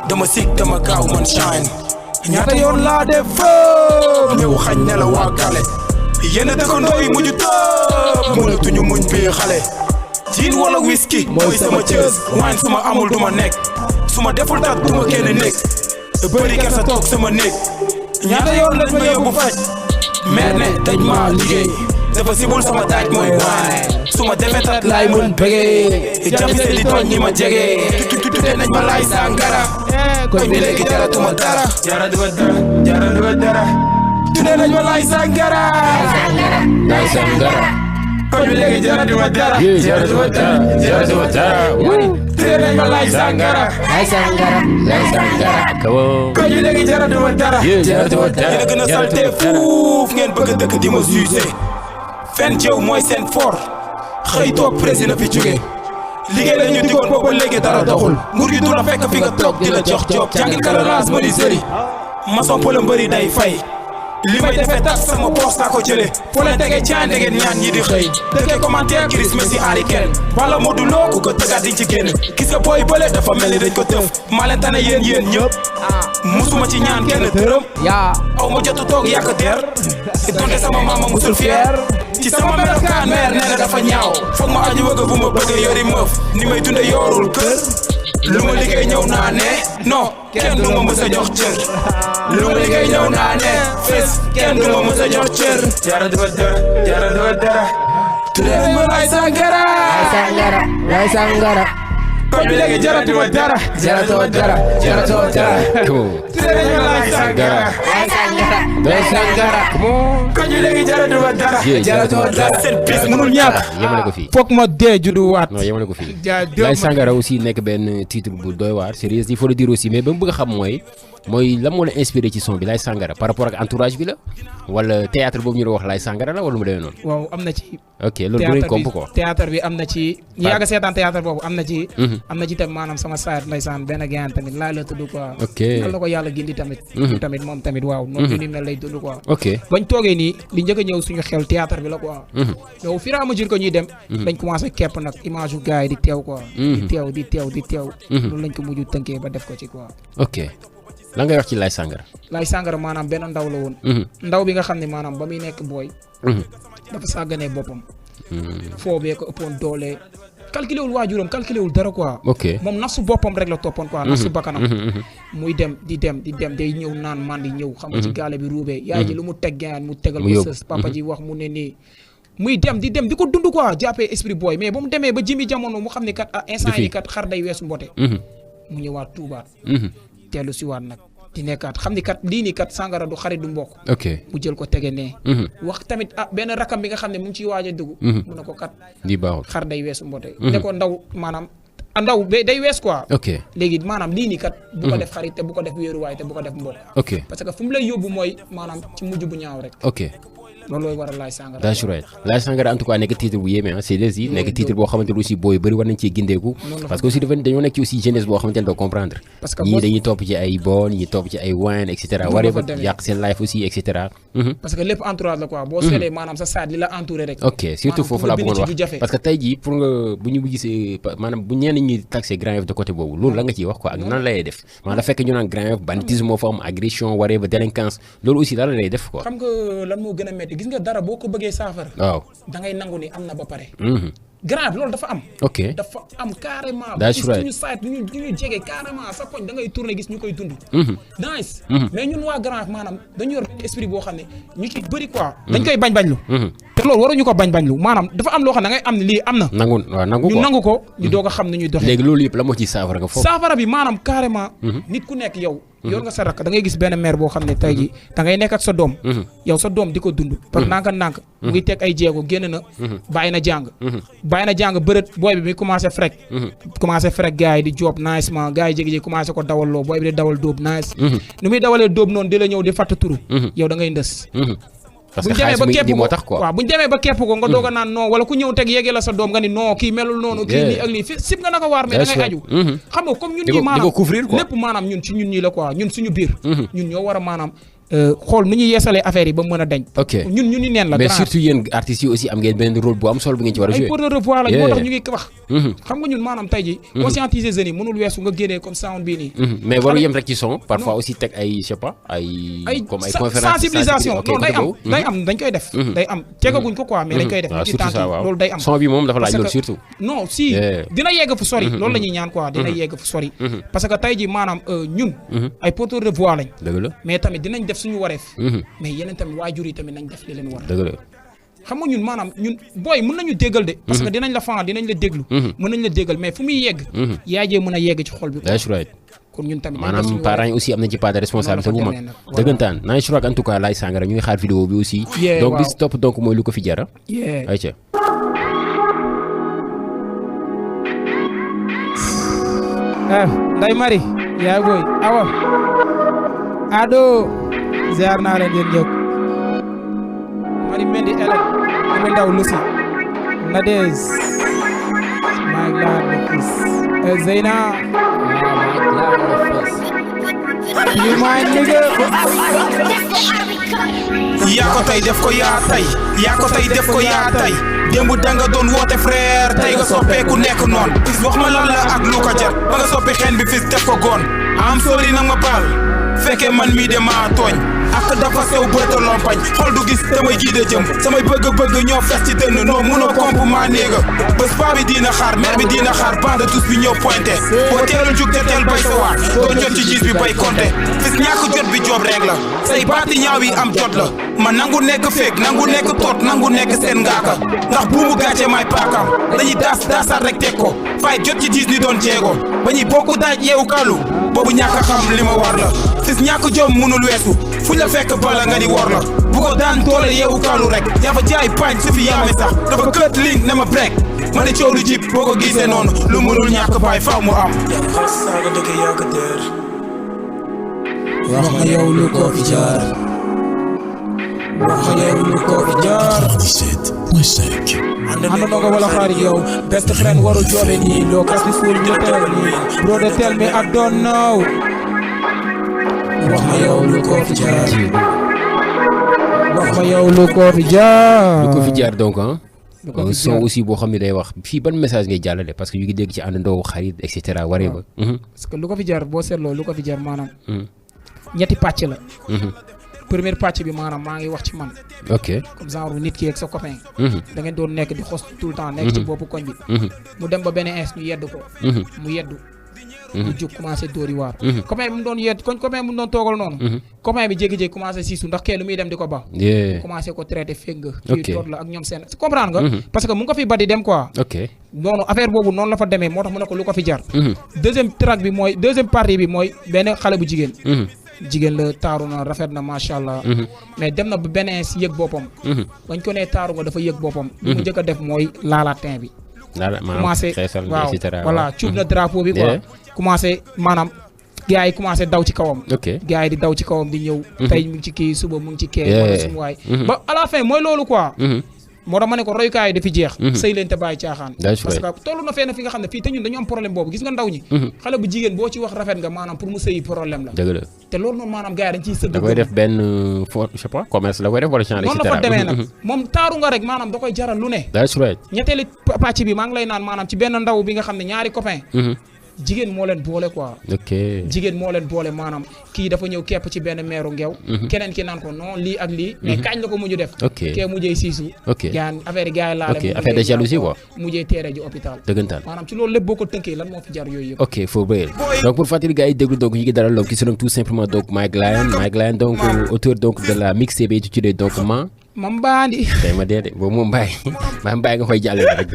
dama sik dama gaaw man shine ñaata yoon laa def fëp ñëw xañ ne la waa gale yenn dëkkandoo yi mujj tëb mënatuñu muñ bii xale jiin wala whisky mooy sama cës wine su ma amul duma nekk su ma deful tat duma génn nekk bëri kersa toog sama néeg ñaata yoon lañ ma yóbbu faj mer ne daj ma liggéey dafa sibul sama daaj mooy waane su ma defee tat laay mën bëggee jafise di tooñ ñi ma jege tuddee nañ ma Laye Sangara koñ bi léegi jaratuma dara jaratuma dara tuddee nañ ma Laye Sangara Laye Sangara koñ bi léegi jaratuma dara jaratuma dara tuddee nañ ma Laye Sangara koñ bi léegi jaratuma dara jaratuma dara yéen a gën a salte fuuf ngeen bëgg a dëkk di ma juger fen jëw mooy seen fort xëy toog président fi jóge liggéey la ñu digoon booba léegi dara doxul nguur gi du la fekk fi nga toog di la jox job jàngil karalaas ma di sëri maçon pëla mbëri day fay li may defee tax sama poos naa ko jële foo leen tegee caan degeen ñaan ñi di xëy dëkkee commentaire Chris Messi Harry Kane wala Modou Lo ku ko tëggaat diñ ci génn gis nga booy bële dafa mel ni dañ ko tëf maa leen tane yéen ñëpp musuma ci ñaan kenn dërëm aw ma jotu toog yàq der donte sama maama musul fier ci sama melokaan meer nee na dafa ñaaw foog ma aju wëgg bu ma bëggee yori mëf ni may dunde yoorul kër lu ma liggéey ñëw naa ne non kenn du ma mës a jox cër lu ma liggéey ñëw naa ne fes kenn du ma mës a jox cër jaratuma dara tuddee nañ ma Laye Sangara koñ bi léegi jaratuma dara tuddee nañ ma Laye Sangara koñ bi léegi jaratuma dara seen bis mënul ñàkk yemale ko fii foog ma dee judduwaat non yemale ko fii Laye Sangara aussi nekk benn titre bu doy waar sérieux il faut le dire aussi mais ba mu bëgg a xam mooy lan moo la inspiré ci son bi Laye Sangara par rapport ak entourage bi la wala théâtre boobu ñu doon wax Laye Sangara la wala mu demee noonu waaw am na ci ok loolu dinañ komp quoi théâtre bi am na ci ñu yàgg seetaan théâtre boobu am na ci tamit maanaam sama saar ndeysaan benn gaan tamit laay la tudd quoi ok yàlla ko yàlla gindi tamit tamit moom tamit waaw noonu ni mel lay tudd quoi ok bañ toogee nii li njëkk a ñëw suñu xel théâtre bi la quoi yow fur et à mesure que ñuy dem dañ commencé kepp nag image yu gars yi di teew quoi di teew loolu lañ ko mujj tënkee ba def ko ci quoi ok lan ngay wax ci Laye Sangara Laye Sangara maanaam benn ndaw la woon ndaw bi nga xam ne maanaam ba muy nekk booy dafa sàgganee boppam foobee ko ëppoon doole calculé wul waajuram calculé wul dara quoi. ok moom nafsu boppam rek la toppoon quoi. nafsu bakkanam. muy dem di dem day ñëw naan man di ñëw. xam nga ci gaale bi ruubee. yaay ji lu mu teg gaan mu tegal ko sës. papa ji wax mu ne nii. muy dem di ko dund quoi jàppee esprit boy mais ba mu demee ba jimi jamono mu xam ne kat instant yi kat xar day weesu mbote. mu ñëwaat tuubaat. teelu si waat nag. di nekkaat xam ni kat lii nii kat sàngara du xarit du mbokk. ok mu jël ko tege nee. wax tamit benn rakam bi nga xam ne mu ngi ciy waaj a dugg. mu ne ko kat. di baaxul xar day weesu mbote. ne ko ndaw maanaam ndaw day wees quoi. ok léegi maanaam lii nii kat. bu ko def xarit te bu ko def wéeruwaay te bu ko def mbokk. ok parce que fu mu lay yóbbu mooy maanaam ci mujj bu ñaaw rek. ok loolu looy waral Laye Sangara. that's right Laye Sangara en tout cas nekk titre bu yéeme c'est aussi nekk titre boo xamante ne aussi booy bëri war nañ cee gindeeku parce que aussi dañoo nekk ci aussi jeunesse boo xamante ne doo comprendre ñii dañuy topp ci ay bon ñii topp ci ay wine et cetera waree ba yàq seen life aussi et cetera parce que lépp entourage la quoi boo seetlee maanaam sa saat li la entouré rek ok surtout foofu laa bëggoon wax parce que tey jii pour nga bu ñu gisee maanaam bu ñenn ñi taxé Grand Yoff de côté boobu loolu la nga ciy wax quoi ak nan lay def maanaam la fekk ñu naan Grand Yoff banditisme moo fa am agression waree ba délinquance loolu aussi la lay def quoi xam nga lan moo gën a métti gis nga dara boo ko bëggee saafara waaw da ngay nangu ni am na ba pare grave loolu dafa am ok dafa am carrément that's right suñu site ñu jege carrément sa koñ da ngay tourner gis ñu koy dund nice mais ñun waa grave maanaam dañu yor esprit boo xam ne ñu ci bëri quoi dañ koy bañ-bañlu te loolu waruñu ko bañ-bañlu maanaam dafa am loo xam ne da ngay am ne lii am na ñu nangu ko ñu doog a xam ne ñuy doxee léegi loolu yëpp la moo ci saafara nga foofu saafara bi maanaam carrément nit ku nekk yow yor nga sa rakk da ngay gis benn mère boo xam ne tey ji da ngay nekk ak sa doom yow sa doom di ko dund parce que nànk mu ngi teg ay jéego génn na bàyyi na jàng bërët booy bi mi commencé frek gars yi di job nicement gars yi jégi-jégi commencé ko dawal loo booy bi di dawal dóob nice nu muy dawalee dóob noonu di la ñëw di fatt turu yow da ngay ndës parce que xaalis muy indi moo tax quoi waaw bu ñu demee ba képp ko nga doog a naan non wala ku ñëw teg yéegee la sa doom nga ni non kii melul noonu kii nii ak lii fi sib nga naka waar mais da ngay aju xam nga comme ñun ñii maanaam lépp maanaam ñun ci ñun ñii la quoi ñun suñu biir ñun ñoo war a maanaam xool nu ñuy yeesalee affaire yi ba mën a dañ ñun ñu ni neen la mais surtout yéen artistes yi aussi am ngeen benn rôle bu am solo bu ngeen ci war a jouer ay porte-voix lañ moo tax ñu ngi wax xam nga ñun maanaam tey ji conscientiser jeunes yi mënul weesu nga génnee comme sound bii nii mais waru yem rek ci son parfois aussi teg ay je sais pas ay comme ay conférence sensibilisation non day am dañ koy def day am tegaguñ ko quoi mais dañ koy def ci temps loolu day am son bi moom dafa laaj loolu surtout non si dina yegg fu sori loolu la ñuy ñaan quoi dina yegg fu sori parce que tey ji maanaam ñun ay porte-voix lañ mais tamit dinañ def suñu wareef mais yeneen tamit waajur yi tamit nañ def li leen war xam nga ñun maanaam ñun booy mën nañu déggal de parce que dinañ la fan dinañ la déglu mën nañ la déggal mais fu muy yegg yaay jee mën a yegg ci xol bi that's right kon ñun tamit maanaam parents yi aussi am nañ ci part de responsabilité bu mag dëggantaan naa je crois en tout cas Laye Sangara ñu ngi xaar vidéo bi aussi donc bis topp donc mooy lu ko fi jara ayca Ndeye Marie yaay booy awa ado ziar naa leen yéen ñëpp Marie Mendy Ellen Amy Ndaw Lucy Nadez maa ngi laa ne fis Zeyna you my nigga yaa ko tey def ko yaa tey yaa ko tey def ko yaa tey démb danga doon woote frère tey nga soppeeku nekk noon wax ma lan la ak lu ko jar ba nga soppi xeen bi fis def ko goon am sori nag ma baal fekkee man mii de maa tooñ ak dafa sew bëta lompañ xol du gis damay jiide jëm samay bëgg-bëgg ñoo fes ci dënn noo mun a komp maa néega bés paa bi dina xaar mère bi dina xaar bande tous bi ñëw pointé boo teelul jug te teel bay sa waat doo jot ci gis bi bay compté fis ñàkk jot bi joob rek la say baati ñaaw yi am jot la ma nangu nekk féeg nangu nekk toot nangu nekk seen ngaaka ndax buumu gàcce may paakam dañuy daasaat rek teg ko fay jot ci gis ni doon jeego ba ñuy bokku daaj yeewu kàllu boobu ñàkk xam li ma war la fis ñàkk jom munul weesu fu la fekk bala nga ni wor la bu ko daan doole yeewu kaalu rek yaa fa jaay pañ su fi yaame sax dafa kët link ne ma break ma ne coow lu jib boo ko gisee noonu lu mënul ñàkk baay faaw mu am saaga dëkk yàgg teer wax ma yow lu ko fi jaar wax ma yow lu ko fi jaar 97.5 àndandoo nga wala xarit yow best friend warul joobe nii loo kas ni fuul ñu teel nii bro de tell me I don't know wax ma yow lu ko fi jaar wax ma yow lu ko fi jaar lu ko fi jaar donc son aussi boo xam ne day wax fii ban message ngay jàllale parce que ñu ngi dégg ci àndandoo xarit et cetera waree ba parce que lu ko fi jaar boo seetloo lu ko fi jaar maanaam ñetti pàcc la première pàcc bi maanaam maa ngi wax ci man. ok comme genre nit ki ak sa copain. da ngeen doon nekk di xos tout le temps nekk ci boppu koñ bi. mu dem ba benn ins ñu yedd ko. mu yeddu. mu jóg commencé dóori waar. copain bi mu doon yedd copain bi mu doon toogal noonu. copain bi jékki-jékki commencé siisu ndax kee lu muy dem di ko ba. commencé ko traité fekk nga. kii toog la ak ñoom seen comprendre nga. parce que mu ngi ko fi ba di dem quoi. ok noonu affaire boobu noonu la fa demee moo tax mu ne ko lu ko fi jar. deuxième partie bi mooy benn xale bu jigéen. jigéen la taaru na rafet na macha allah. mais dem na ba beneen si yëg boppam. bañ ko nee taaru nga dafa yëg boppam. li mu njëkk a def mooy laala teint bi. commencé waaw voilà cuub na drapeau bi quoi. commencé maanaam gars yi commencé daw ci kawam. gars yi di daw ci kawam di ñëw. tey mu ngi ci kii suba mu ngi ci kee. wala suñu waay ba à la fin mooy loolu quoi. moo tax ma ne ko royukaay yi dafi jeex. sëy leen te bàyyi caaxaan. parce que toll na fenn fi nga xam ne fii te ñun dañu am problème boobu gis nga ndaw ñi. xale bu jigéen boo ci wax rafet nga maanaam pour mu sëyi problème la. dëgg la te loolu noonu maanaam gars yi dañ ciy sëgg. da koy def benn je sais pas commerce la koy def wala genre. noonu la fa demee nag moom taaru nga rek maanaam da koy jaral lu ne. ñetteeli pàcc bi maa ngi lay naan maanaam ci benn ndaw bi nga xam ne ñaari copain jigéen moo leen boole quoi. jigéen moo leen boole maanaam kii dafa ñëw kepp ci benn meeru ngeew. keneen ki naan ko non lii ak lii. mais kañ la ko mujj def. kee mujjee siisu. gaan affaire yi gars yi laale. affaire de jalousie quoi. mujjee teere ji hôpital. dëggantaan maanaam ci loolu lépp boo ko tënkee lan moo fi jar yooyu yëpp. ok foo bëyal donc pour fàttali gars yi déglu donc ñu ngi dalal donc qui se nomme tout simplement donc Mike Lion donc auteur donc de la mixtape intitulée donc Mambandi. tey ma dee de boobu moom bàyyi nga koy jàllale rek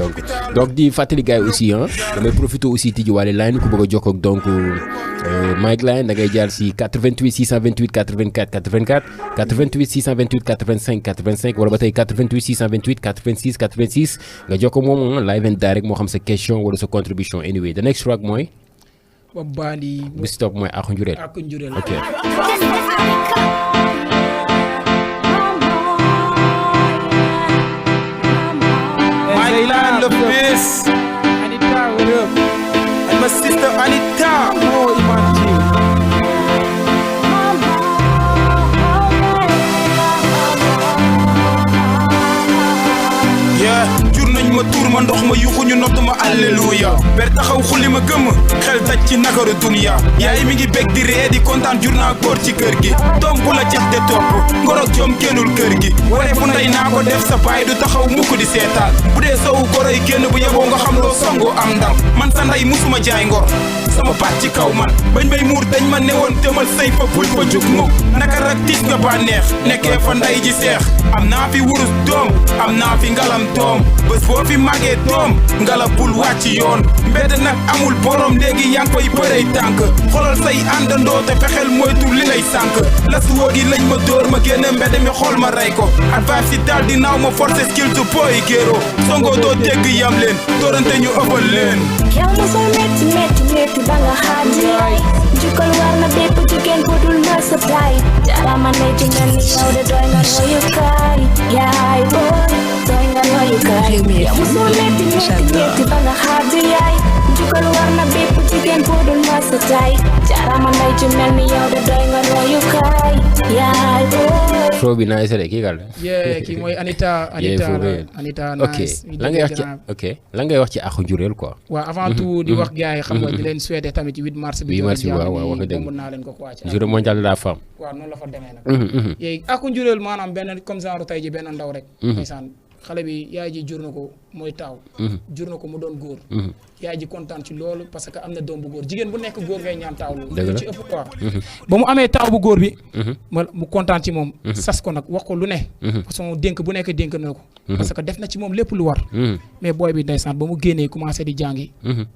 donc di fàttali gars yi aussi damay profité aussi tijji waale line ku bëgg a jokkoo ak donc Mike Lion da ngay jaar si 88 628 84 84 88 628 85 85 wala ba tey 88 628 86 86 nga jokkoo moom live and direct moo xam sa question wala sa contribution anyway the next track mooy. Mambandi. bu si topp mooy Aku Njureel. ok. Lion the best. Anita, what up? And my sister Anita. Oh, Iman jur nañ ma tuur ma ndox ma yuxu ñu nott ma alleluya ber taxaw xulli ma gëm xel daj ci nakaru dunya yaay mi ngi bég di ree di kontaan jur naa góor ci kër gi doom bu la jax de topp ngor ak jom génnul kër gi waree fu ndey naa ko def sa baay du taxaw mukk di seetaan bu dee sowu goro yi génn bu yeboo nga xam loo songo am ndam man sa ndey musuma jaay ngor sama baat ci kaw man bañ bay muur dañ ma newoon demal sëy fa bul fa jug mukk naka rak tiis nga bànneex nekkee fa ndey ji seex am naa fi wurus doom am naa fi ngalam doom bés boo fi màggee doom ngala bul wàcc yoon mbedd nag amul borom léegi yaa ngi koy bërey tànk xoolal say àndandoo te fexeel moytu li lay sànk la suwoo gi lañ ma dóor ma génne mbedd mi xool ma rey ko advice yi daal di naaw ma forcé skill to boy géro songo doo dégg yam leen doorante ñu ëppal leen yow ma soo metti metti metti ba nga xaadi jukkal war na bépp jigéen bu dul na supply jarama ne ci mel ni yow de doy nga royukaay yaay boy doy nga royukaay yow ma soo metti metti ba nga xaadi yaay jukkal war na bépp jigéen bu dul na supply jarama ne ci mel ni yow de doy nga royukaay yaay boy flow bi nice rek kii gal kii mooy Anita nice lan ngay wax ci Aku Njureel quoi. waaw avant tout di wax gars yi xam nga di leen souhaiter tamit 8 mars bi waaw wax dëgg naa leen ko quoi journée mondiale de la femme. waaw noonu la fa demee nag yéegi Aku Njureel maanaam benn comme genre tey ji benn ndaw rek ndeysaan xale bi yaay ji jur na ko mooy taaw jur na ko mu doon góor yaay ji kontaan ci loolu parce que am na doom bu góor jigéen bu nekk góor ngay ñaan taaw loolu ci ëpp quoi ba mu amee taaw bu góor bi mu kontaan ci moom sas ko nag wax ko lu ne façon dénk bu nekk dénk na ko parce que def na ci moom lépp lu war mais booy bi ndeysaan ba mu génnee commencé di jàngi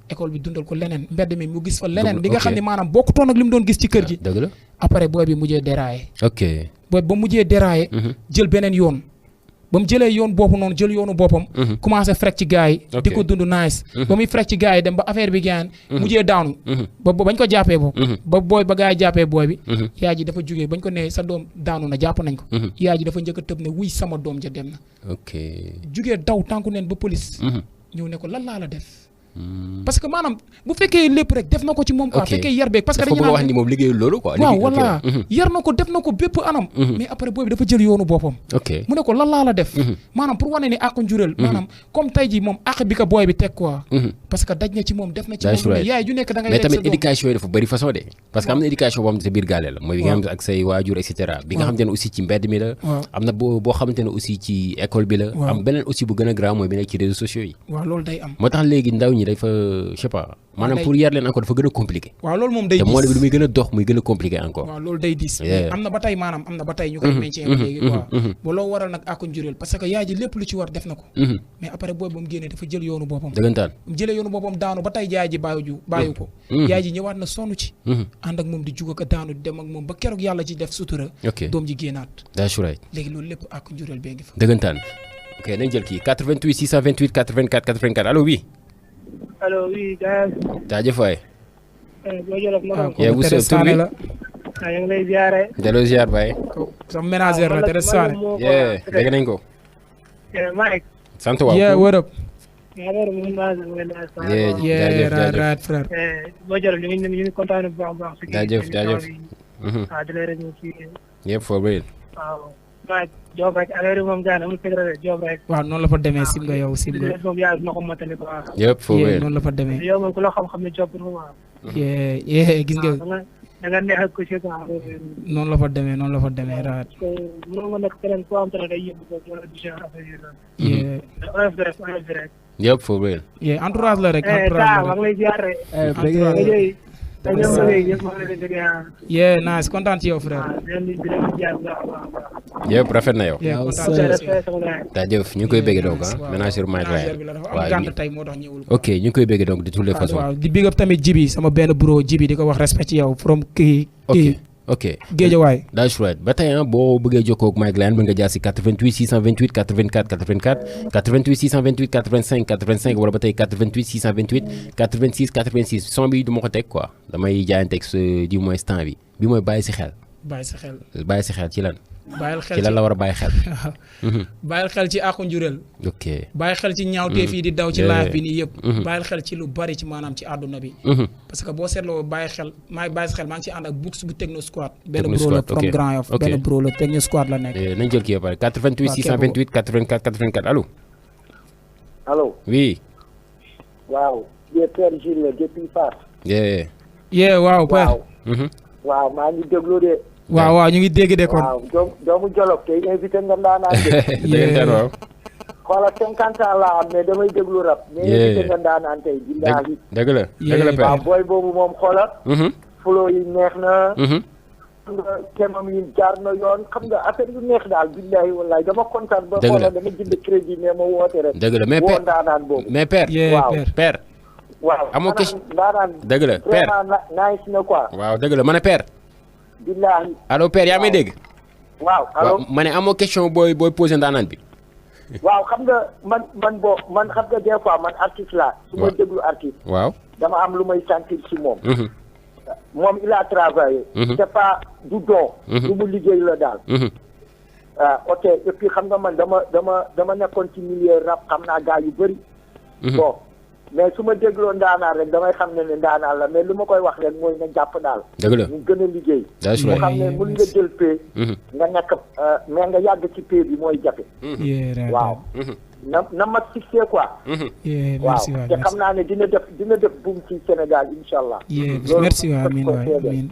école bi dundal ko leneen mbedd mi mu gis fa leneen di nga xam ne maanaam bokkutoon ak li mu doon gis ci kër gi après booy bi mujjee déraillé booy ba mujjee déraillé jël beneen yoon ba mu jëlee yoon boobu noonu jël yoonu boppam commencé frek ci gars yi di ko dund nice ba muy frek ci gars yi dem ba affaire bi gaan mujjee daanu ba bañ ko jàppee boobu ba booy ba gars yi jàppee booy bi yaay ji dafa jugee bañ ko ne sa doom daanu na jàpp nañ ko yaay ji dafa njëkk a tëb ne wuy sama doom ja dem na jugee daw tànku neen ba police ñëw ne ko lan laa la def parce que maanaam bu fekkee lépp rek def na ko ci moom quoi fekkee yar beeg parce que dafa bëgg wax ni moom liggéeyul loolu quoi waaw voilà yar na ko def na ko bépp anam mais après booy bi dafa jël yoonu boppam mu ne ko lan laa la def maanaam pour wane ni àq njureel maanaam comme tey ji moom àq bi ko booy bi teg quoi parce que daj na ci moom def na ci moom yaay ju nekk da ngay mais tamit éducation yi dafa bëri façon de parce que am na éducation boo xam ne sa biir gaale la mooy bi nga xam ne ak say waajur et cetera bi nga xamante ne aussi ci mbedd mi la am na boo xamante ne aussi ci école bi la am beneen aussi bu gën a grave mooy bi nekk ci réseaux sociaux yi waaw loolu day am moo tax léegi ndaw ñi dafa je sais pas maanaam pour yar leen encore dafa gën a compliqué waaw loolu moom day te monde bi lu muy gën a dox muy gën a compliqué encore waaw loolu day diis am na ba tey maanaam am na ba tey ñu koy meñcee ba léegi quoi ba loo waral nag àqu njureel parce que yaay ji lépp lu ci war def na ko mais après booy ba mu génnee dafa jël yoonu boppam dëggantaan mu jëlee yoonu boppam daanu ba tey yaay ji bàyyu ko yaay ji ñëwaat na sonn ci ànd ak moom di jug ak daanu dem ak moom ba keroog yàlla ci def sutura doom ji génnaat that's right léegi loolu lépp àqu njureel bee ngi fa dëggantaan ok nañ jël kii 88 628 84 84 allo oui allo oui gars. jaajëf waay. boo jëloon ma doon. yaa bu sëb tur bi yaa ngi lay ziare. delloo ziar baay. sama ménagère la Thérèse Sané. dégg nañ ko. Mike. sant waaw. what up. jaajëf frère. boo jëloon ñu ngi kontaan bu baax a baax. jaajëf jaajëf. waaw di leen rek ci. yëpp for real. waaw. Mike job rek affaire yi moom gaañ amul secret job rek. waaw noonu la fa demee sim nga yow sim nga. moom yaa na ko matali quoi. yëpp for real noonu la fa demee. yow moom ku la xam-xam ne job bi moom gis nga. da nga neex ak ko ci quoi. noonu la fa demee noonu la fa demee raat. mënoo nga nekk keneen koo am te ne day yëngu ko wala du genre affaire yi oyof bi rek. yëpp for real. entourage la rek entourage la rek. maa ngi lay ziar rek. nice kontaan ci yow frère. yëpp rafet na yow. jaajëf ñu ngi koy bëggee donc ménageur Mike Ryan waaw ok ñu ngi koy bëggee donc de toutes les façons. waaw di big up tamit Jibi sama benn bro Jibi di ko wax respect ci yow from kii. ok Géejawaay. that's right ba tey boo bëggee jokkoo ak Mike Ryan mën nga jaar si 88 628 84 84 88 628 85 85 wala ba tey 88 628 86 86 son bi du ma ko teg quoi damay jaayanteeg du moins temps bi mooy bàyyi si xel. bàyyi si xel ci lan. ci lan la war a bàyyi xel. bàyyil xel ci àqu njureel. ok bàyyil xel ci ñaawteef yi di daw ci live bi nii yëpp. bàyyil xel ci lu bari ci maanaam ci àdduna bi. parce que boo seetloo bàyyi si xel maa ngi ci ànd ak books bu Techno Squad. benn bro la from Grand Yoff benn bro la Techno Squad la nekk. nañ jël kii ba pare 88 628 84 84 allo. allo. oui. waaw. Père Gilles depuis Fass. waaw Père. waaw maa ngi déglu de. waaw ñu ngi dégg de kon. waaw doomu Jolof tey invité nga ndaanaan de. waaw. xoolal 50 ans laa am mais damay déglu rap. mais invité nga ndaanaan tey. billaahi. dëgg la Père. waaw booy boobu moom xoolal. flow yi neex na. xam nga kemam yi jaar na yoon xam nga affaire yu neex daal billaahi wallaahi dama kontaan ba xoolal dama jënd crédit mais ma woote rek. dëgg la mais woo ndaanaan boobu. mais Père. waaw Père. waaw amoo question ndaanaan. dëgg la Père vraiment nice na quoi. waaw dëgg la ma ne Père. billaahi. allo Père yaa may dégg. waaw allo ma ne amoo question booy posé ndaanaan bi. waaw xam nga man xam nga des fois man artiste laa. su ma déglu artiste. waaw dama am lu may sentir ci moom. moom il a travaillé. c'est pas du don. lu mu liggéey la daal. ok et puis xam nga man dama nekkoon ci milieu rap xam naa gars yu bëri. bon mais su ma dégloo ndaanaan rek damay xam ne ndaanaan la mais lu ma koy wax rek mooy na jàpp daal. dëgg la ñu gën a liggéey. mu xam ne mën nga jël pay. nga nekk mais nga yàgg ci pay bi mooy jafe. waaw. na ma fixé quoi. merci waaw te xam naa ne dina def buum ci Sénégal incha allah. merci waay amiin waay amiin.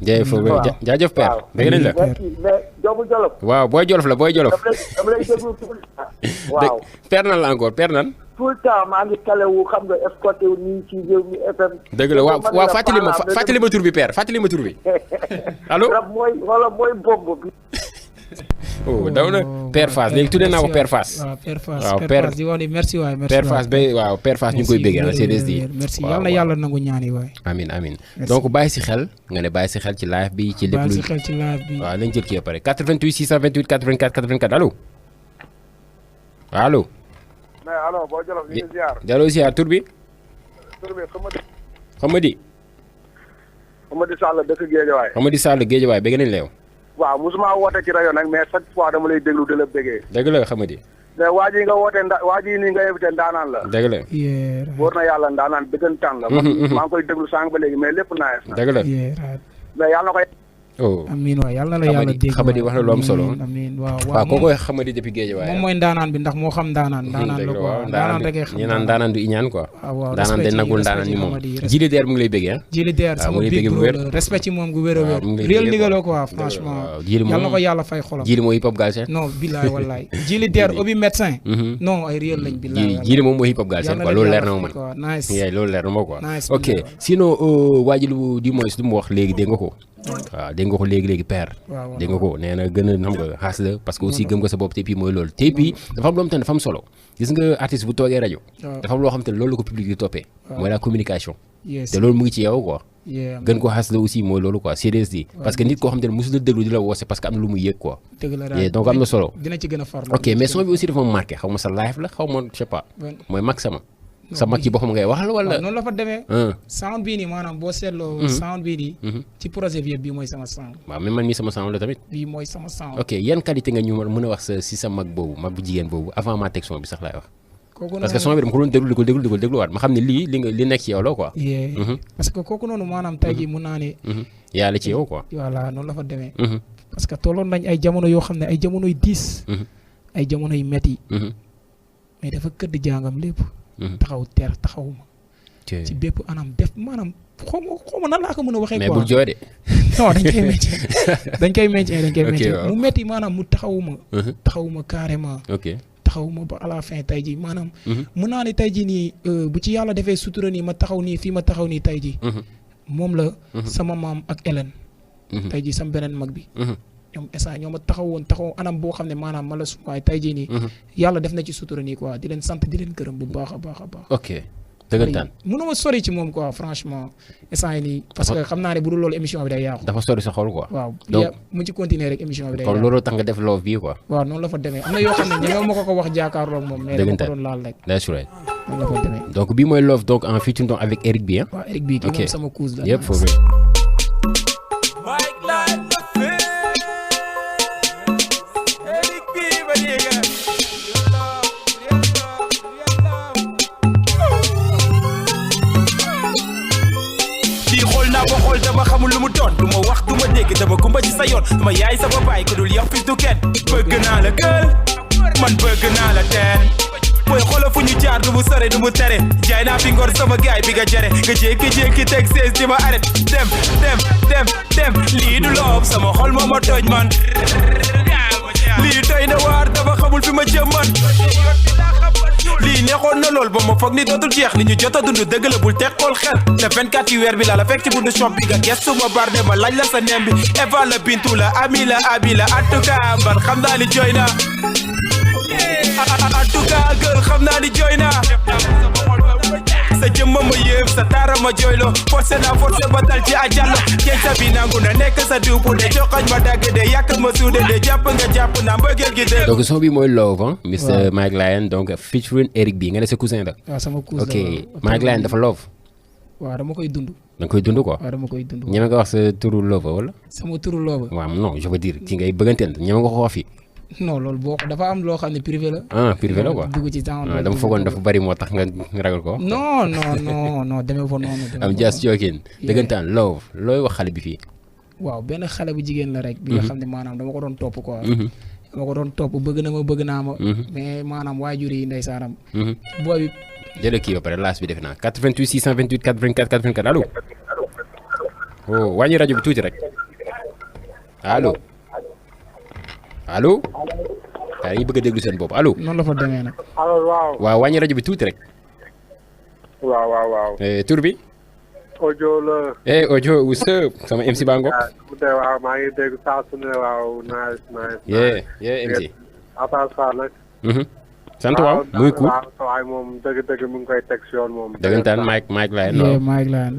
jaajëf Père. dégg nañ la mais doomu Jolof. waaw booy Jolof la booy Jolof. dama lay déglu tout le temps. waaw Père nan la encore Père nan. tout le temps maa ngi kalewu xam nga escorté wu nii ci Rewmi FM. dëgg la waaw fàttali ma tur bi Père fàttali ma tur bi. allo rab mooy bomb bi. daw na Père Fass léegi tuddee naa ko Père Fass. waaw Père Fass waaw Père di wax ni merci waay merci Père Fass waaw Père Fass ñu ngi koy béggee na CDSD. merci yal na yàlla nangu ñaani waay. amiin donc bàyyi si xel nga ne bàyyi si xel ci live bi ci lépp lu. bàyyi si xel ci live bi. waaw nañ jël kii ba pare 88 628 84 84 allo. allo. mais allo boo Jolof ñu ngi ziar. delloo ziar tur bi. tur bi Xamadi. Xamadi Sall dëkk Géejawaay. Xamadi Sall Géejawaay bëgg nañ la yow. waaw mosuma woote ci rajo nag mais chaque fois dama lay déglu di la bëggee. dëgg la Xamadi. mais waa ji nga woote waa ji nii nga invité ndaanaan la. dëgg la. wóor na yàlla ndaanaan dëggantaan la. maa ngi koy déglu sànq ba léegi mais lépp naaj. dëgg la. mais yàlla na koy. oh amiin waay yàlla na la yàlla dégg xamadi wax na lu am solo. amiin waaw waaw kooku xamadi depuis géej waaye. moom mooy ndaanaan bi ndax moo xam ndaanaan. ndaanaan la quoi ndaanaan rek xam. ñu naan ndaanaan du iñaan quoi. waaw ndaanaan de nagul ndaanaan ni moom. Jili Der mu ngi lay bëggee ah. Jili Der sama big bro la respect ci moom gu wér a wér. réel nigalo quoi franchement. yàlla na ko yàlla fay xolam. Jili mooy hip hop Galsen. non billaay wallaay Jili Der obi médecin. non ay réel lañ billaay. Jili moom mooy hip hop Galsen quoi loolu leer na ma man. nice loolu leer na ma quoi. ok sinon waajilu di mooy lu mu wax léegi dégg nga ko. waaw dégg nga ko léegi père. dégg nga ko nee na gën a xam nga xaas la parce que aussi gëm nga sa bopp te puis mooy loolu te puis dafa am loo xam te ne dafa am solo gis nga artiste bu toogee rajo. dafa am loo xam te ne loolu la ko public di toppee. mooy la communication. te loolu mu ngi ci yow quoi. gën ko xaas la aussi mooy loolu quoi CDSD. parce que nit koo xam te ne mosul la déglu di la woose parce que am na lu muy yëg quoi. donc am na solo. dina ci gën a farlu. ok mais son bi aussi dafa ma marqué xaw ma sa live la xaw ma je sais pas mooy mag sama. sa mag ci boppam ngay waxal wala. noonu la fa demee. sound bii nii maanaam boo seetloo. sound bii nii. ci projet bi yëpp bii mooy sama sound. waaw même man mii sama sound la tamit. bii mooy sama sound. ok yan qualité nga ñu mën a wax si sa mag boobu mag bu jigéen boobu avant ma teg son bi sax laay wax. kooku noonu parce que son bi dama ko doon déglu di ko dégluwaat ma xam ne li nekk ci yow la quoi. parce que kooku noonu maanaam tey jii mun naa ne. yàlla ci yow quoi. voilà noonu la fa demee. parce que tolloon nañ ay jamono yoo xam ne ay jamonoy diis. ay jamonoy metti. mais dafa këdd jàngam lépp. taxawuma ci bépp anam def maanaam xaw ma nan laa ko mën a waxee quoi mais bul jooy de. non dañ koy meññ mu metti maanaam mu taxawuma carrément. taxawuma ba à la fin tey jii maanaam. mën naa ne tey jii nii bu ci yàlla defee sutura nii ma taxaw nii fii ma taxaw nii tey jii. moom la sama maam ak Hélène. tey jii sama beneen mag bi. ñoom instant ñoo ma taxaw anam boo xam ne maanaam ma la suwaay tey jii nii. yàlla def na ci sutura nii quoi di leen sant di leen gërëm bu baax a baax a baax. ok dëggantaan. mënuma sori ci moom quoi franchement instant yi nii parce que xam naa ne bu dul loolu émission bi day yàqu. dafa sori sa xol quoi. waaw donc mu ci continuer rek émission bi day yàqu. kon loolu tax nga def love bii quoi. waaw noonu la fa demee am na yoo xam ne ñeme ma ko wax jaakaarloo moom. mais dama ko doon laal rek. that's right. noonu la fa demee. donc bii mooy love donc en featuring donc avec Eric B. waaw Eric B kii moom sama cousin la. yëpp foofu. dama xamul lu mu doon du ma wax du ma dégg dama gumba ci sa yoon dama yaay sama baay ku dul yow fi du kenn bëgg naa la gël man bëgg naa la teen booy xoolal fu ñu jaar du mu sore du mu tere jaay naa fi ngor sama gaay bi nga jere nga jékki-jékki teg sees di ma arrêt dem lii du loob sama xol moo ma tooñ man lii doy na waar dama xamul fi ma jëm man lii neexoon na lool ba ma foog ni dootul jeex li ñu jot a dund dëgg la bul teg xool xel le 24 yu weer bi la la fekk ci buntu shop bi nga gestu ma barde ma laaj la sa nem bi Eva la Bintu la Ami la Abi la en tout cas man xam naa ni jooy naa en tout cas girl xam naa ni jooy naa sa jëmma ma yéem sa taara ma jooyloo forcé ba dal ci ajallo jeeñ sa bi nangu na nekk sa duubu de joxañ ma dagg de yàq ma suude de jàpp nga jàpp na mbëggeel gi de donc son bi mooy love hein Mr Mike Lion donc featuring Eric B nga ne sa cousin la. waaw sama cousin ok Mike Lion dafa love. waaw dama koy dund. da nga koy dund quoi. waaw dama koy dund. ñeme nga wax sa turu love wala. sama turu love. waaw non je veux dire ki ngay bëgganteel ñeme nga ko wax fii. non loolu boo dafa am loo xam ne privé la. privé la quoi dugg ci temps dama foogoon dafa bari moo tax nga ragal ko. non demee fa noonu. am just joking dëggantaan love looy wax xale bi fii. waaw benn xale bu jigéen la rek. bi nga xam ne maanaam dama ko doon topp quoi. dama ko doon topp bëgg naa ma. mais maanaam waajur yi ndeysaanam. booy bi. jëlee kii ba pare laas bi defe naa 88 628 84 84 allo. oh wàññi rajo bi tuuti rek allo. allo. gaa yi bëgg a déglu seen bopp allo. noonu la fa demee nag. allo waaw. waaw wàññi rajo bi tuuti rek. waaw. tur bi. Ojo la. Ojo what's up sama MC Bango. waaw maa ngi dégg saa su ne waaw nice. MC. Atas Fall nag. sant waaw muy cool. waaw moom dëgg mu ngi koy teg si yoon moom. dëggantaan Mike Lion. Mike Lion.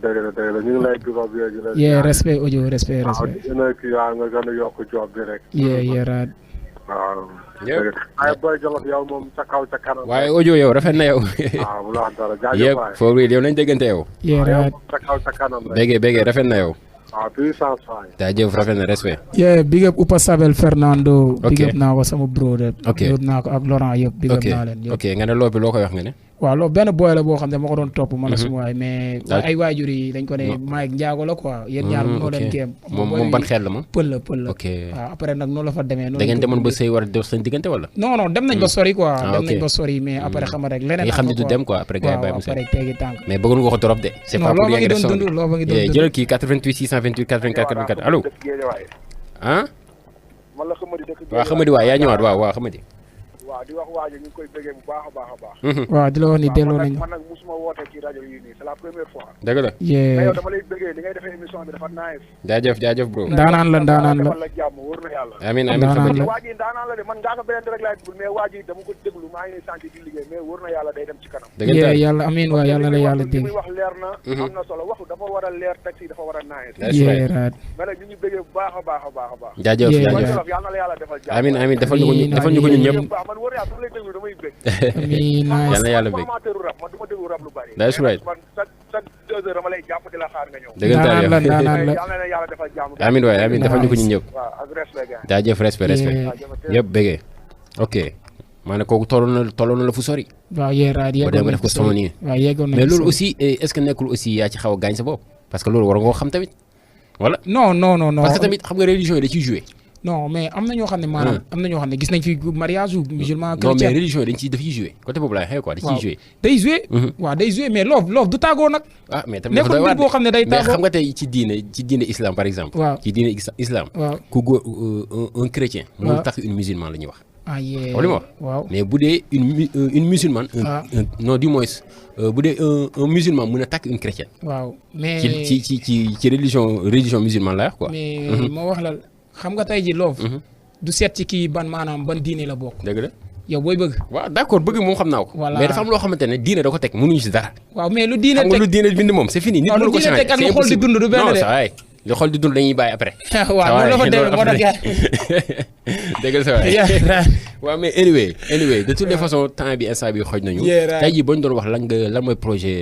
dëgg la ñu ngi lay dugal bi yooyu. respect Ojo respect. waaw nga gën a yokk job bi rek. raad. waaw. ay boy Jolof yow moom ca kaw ca kanam. waaye Ojo yow rafet na yow. waaw bu la wax dara jaajëf waay. for real yow nañ déggante yow. raad. ca kaw ca kanam rek. béggee rafet na yow. ah puissance waay. jaajëf rafet na respect. yeah big up Upa Sabel Fernando. ok big up naa ko sama brother. ok big up naa ko ak Laurent yëpp. big up naa leen yëpp. ok nga ne loo bi loo koy wax nga ne. waaw loolu benn boy la boo xam ne ma ko doon topp man la suma waay mais ay waajur yi dañ ko ne Mike Ndiago la quoi yéen ñaar mënoo leen géem moom ban xel la moom pël la ok waaw après nag noonu la fa demee da ngeen demoon ba sëy war a def seen diggante wala non non dem nañ ba sori quoi dem nañ ba sori mais après xam rek leneen nga xam ne du dem quoi après gars yi bàyyi mu après teegi tànk mais bëggoon nga ko trop de c'est pas pour yaa ngi def son jëlal kii 88 628 84 84 allo ah man la Xamadi dëkk waaw Xamadi waay yaa ñëwaat waaw Xamadi waaw di wax waajo ñu ngi koy bëggee bu baax a baax a baax waaw di la wax ni delloo nañu man nag musuma woote ci rajo yi nii c'est la première fois dëgg la mais yow dama lay bëggee li ngay defee émission bi dafa nice jaajëf bro ndaanaan la la jàmm wóor na yàlla amiin Xamadi waa ji ndaanaan la de man ngaa ko beneen rek laay dugg mais waa ji dama ko déglu maa ngi sant di liggéey mais wóor na yàlla day dem ci kanam yàlla amiin waay yàlla la yàlla dégg muy wax leer na am na solo waxu dafa war a leer texte yi dafa war a nice mais nag ñu ngi bëggee bu baax a baax a baax a baax jaajëf yàlla na la yàlla defal jàmm amiin defal ñu ko ñun ñëpp man wóor yàlla lay déglu damay bëgg yal na yàlla bëgg man du ma déglu rap lu bari that's right man chaque 2 heures dama lay jàpp di la xaar nga ñëw dëggantaan yàlla na yàlla defal jàmm amiin waay amiin defal ñu ko ñun ñëpp waaw ak respect gars jaajëf respect yëpp bëggee ok maanaam kooku tolloon na la fu sori waaw yeeraat boo dem nga def ko sama nii mais loolu aussi est-ce que nekkul aussi yaa ci xaw a gaañ sa bopp parce que loolu war nga ko xam tamit wala non parce que tamit xam nga religion yi da ciy joué non mais am na ñoo xam ne maanaam am na ñoo xam ne gis nañ fi mariage musulman chrétien non mais religion yi dañ ciy daf ciy joué côté boobu laay xëy quoi da ciy joué day joué waaw day joué mais loof du tàggoo nag ah mais tamit nekkul mbir boo xam ne day tàggoo mais xam nga tey ci diine islam par exemple waaw ci diine islam ku góor un chrétien mënul tax une musulman la ñuy wax ah yee li ma wax waaw mais bu dee une musulmane non du moins bu dee un musulman mën a takk une chrétienne waaw mais ci religion musulmane la wax quoi mais moo wax la xam nga tey ji loof du seet ci kii ban maanaam ban diine la bokk dëgg la yow booy bëgg waaw d'accord bëgg moom xam naa ko voilà mais dafa am loo xamante ne diine da ko teg mënuñu si dara waaw mais lu diine teg xam nga lu diine bind moom c'est fini nit mënu ko changer ak lu xool di dund du benn de non ça waay lu xool di dund dañuy bàyyi après waaw loolu dafa dem moo tax dëgg la sa waay waaw mais anyway de toutes les façons temps bi instant bi xooj nañu tey jii boo ñu doon wax lan mooy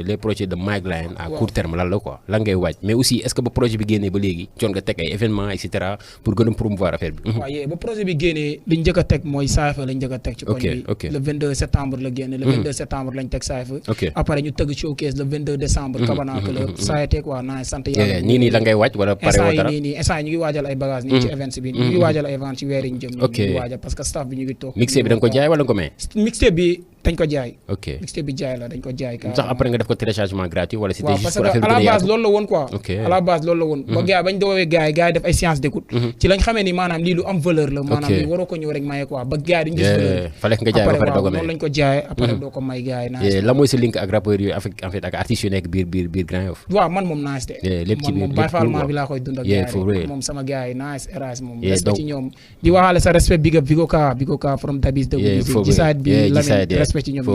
les projets de Mike Lion à court terme lan la quoi lan ngay waaj mais aussi est-ce que ba projet bi génnee ba léegi coon nga teg ay événements et cetera pour gën a promouvoir affaire bi waaw ba projet bi génnee liñ njëkk a teg mooy Saifa lañ njëkk a teg ci koñ bi le 22 septembre la génne le 22 septembre lañ teg Saifa après ñu tëgg showcase le 22 décembre Kabana Club ça a été quoi naa sant yàlla nii la ngay waaj wala pare woo dara nii instant ñu ngi waajal ay bagages nii ci events bi ñu ngi waajal ay events ci weer yi ñu jëm ñu ngi waajal parce que staff bi ñu ngi toog mixtape bi da nga ko jaay wala nga ko may mixtape bi dañ ko jaay ok mixtape bi jaay la dañ ko jaay sax après nga def ko téléchargement gratuit wala c'était juste parce pour que affaire à la base loolu la woon quoi ok à la base loolu la woon ba gars bañ doowee gars yi def ay séance d'écoute ci lañ xamee ni maanaam lii lu am valeur la maanaam lii waroo ko ñëw rek maye quoi ba gars yi duñ gis valeur fallait nga jaay ba pare doo ko may noonu lañ ko jaay après doo ko may gars yi naa la mooy sa link ak rappeurs yi en fait ak artistes yu nekk biir Grand Yoff waaw man moom nice de lépp ci biir moom bafalment bi laa koy dund ak gars yi moom sama gars yi nice eras moom respect ci ñoom di waxaale sa respect big up Vigo Ka from Dabis de gisaat bi Lamine respect ci ñoom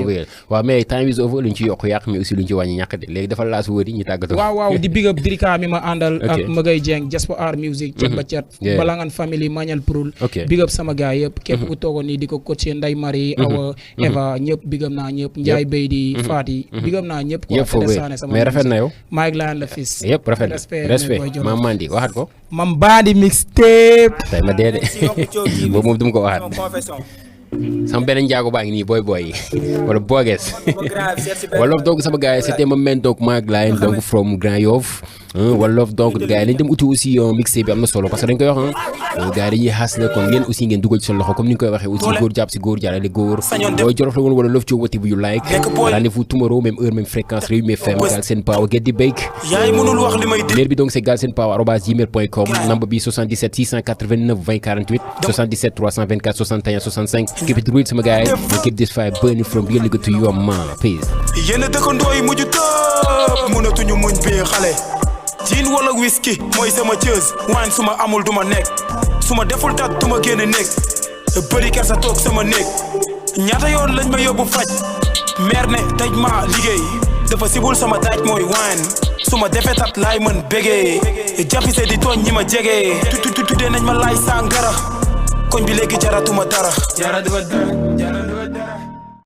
waaw mais time is over luñ ci yokk yàq mais aussi luñ ci wàññi ñàkk de léegi dafa laas wóor yi ñu tàggatoo waaw di big up Dirika mi ma àndal ak Magay Dieng Jasper Art Music cet ba cet Balangan Family Manuel Prul big up sama gars yëpp képp ku toogoon nii di ko coaché Ndeye Marie Awa Eva ñëpp big up naa ñëpp Ndiaye Beydi Fati big up naa ñëpp mais rafet na yow Mike Lion la fils yëpp rafet na respect Mam Mandi waxat ko Mam Bandi mixtape tey ma dee de boobu moom du ma ko waxaat sama beneen njaago baa ngi nii booy yi wala boogees wala donc sama gars yi c'était ma main donc Mike Lion donc from Grand Yoff wala donc gars yi nañ dem uti aussi mixé bi am na solo parce que dañ koy wax gars yi dañuy xaas la kon ngeen aussi ngeen dugal ci seen loxo comme ni ñu koy waxee aussi góor jàpp si góor jàllale góor booy Jolof la woon wala love ci wati bu you like rendez-vous tomorrow même heure même fréquence Rewmi FM Galsen Power get the bake mail bi donc c'est galsenpower@gmail.com number bi 77 689 20 48 77 324 61 65 keep it real sama gars yi and keep this fire burning from your nigga to your mom peace yéen dëkkandoo yi mujj tëb mënatuñu muñ bee xale gin wala whisky mooy sama cëz wine suma amul duma nekk suma deful tat duma génn néeg bëri kersa toog sama néeg ñaata yoon lañ ma yóbbu faj meer ne daj ma liggéey dafa sibul sama daaj mooy wine suma defee tat laay mën bégee jàppise di tooñ ñi ma jegee tuddee nañ ma laay sàngara koñ bi léegi jaratuma dara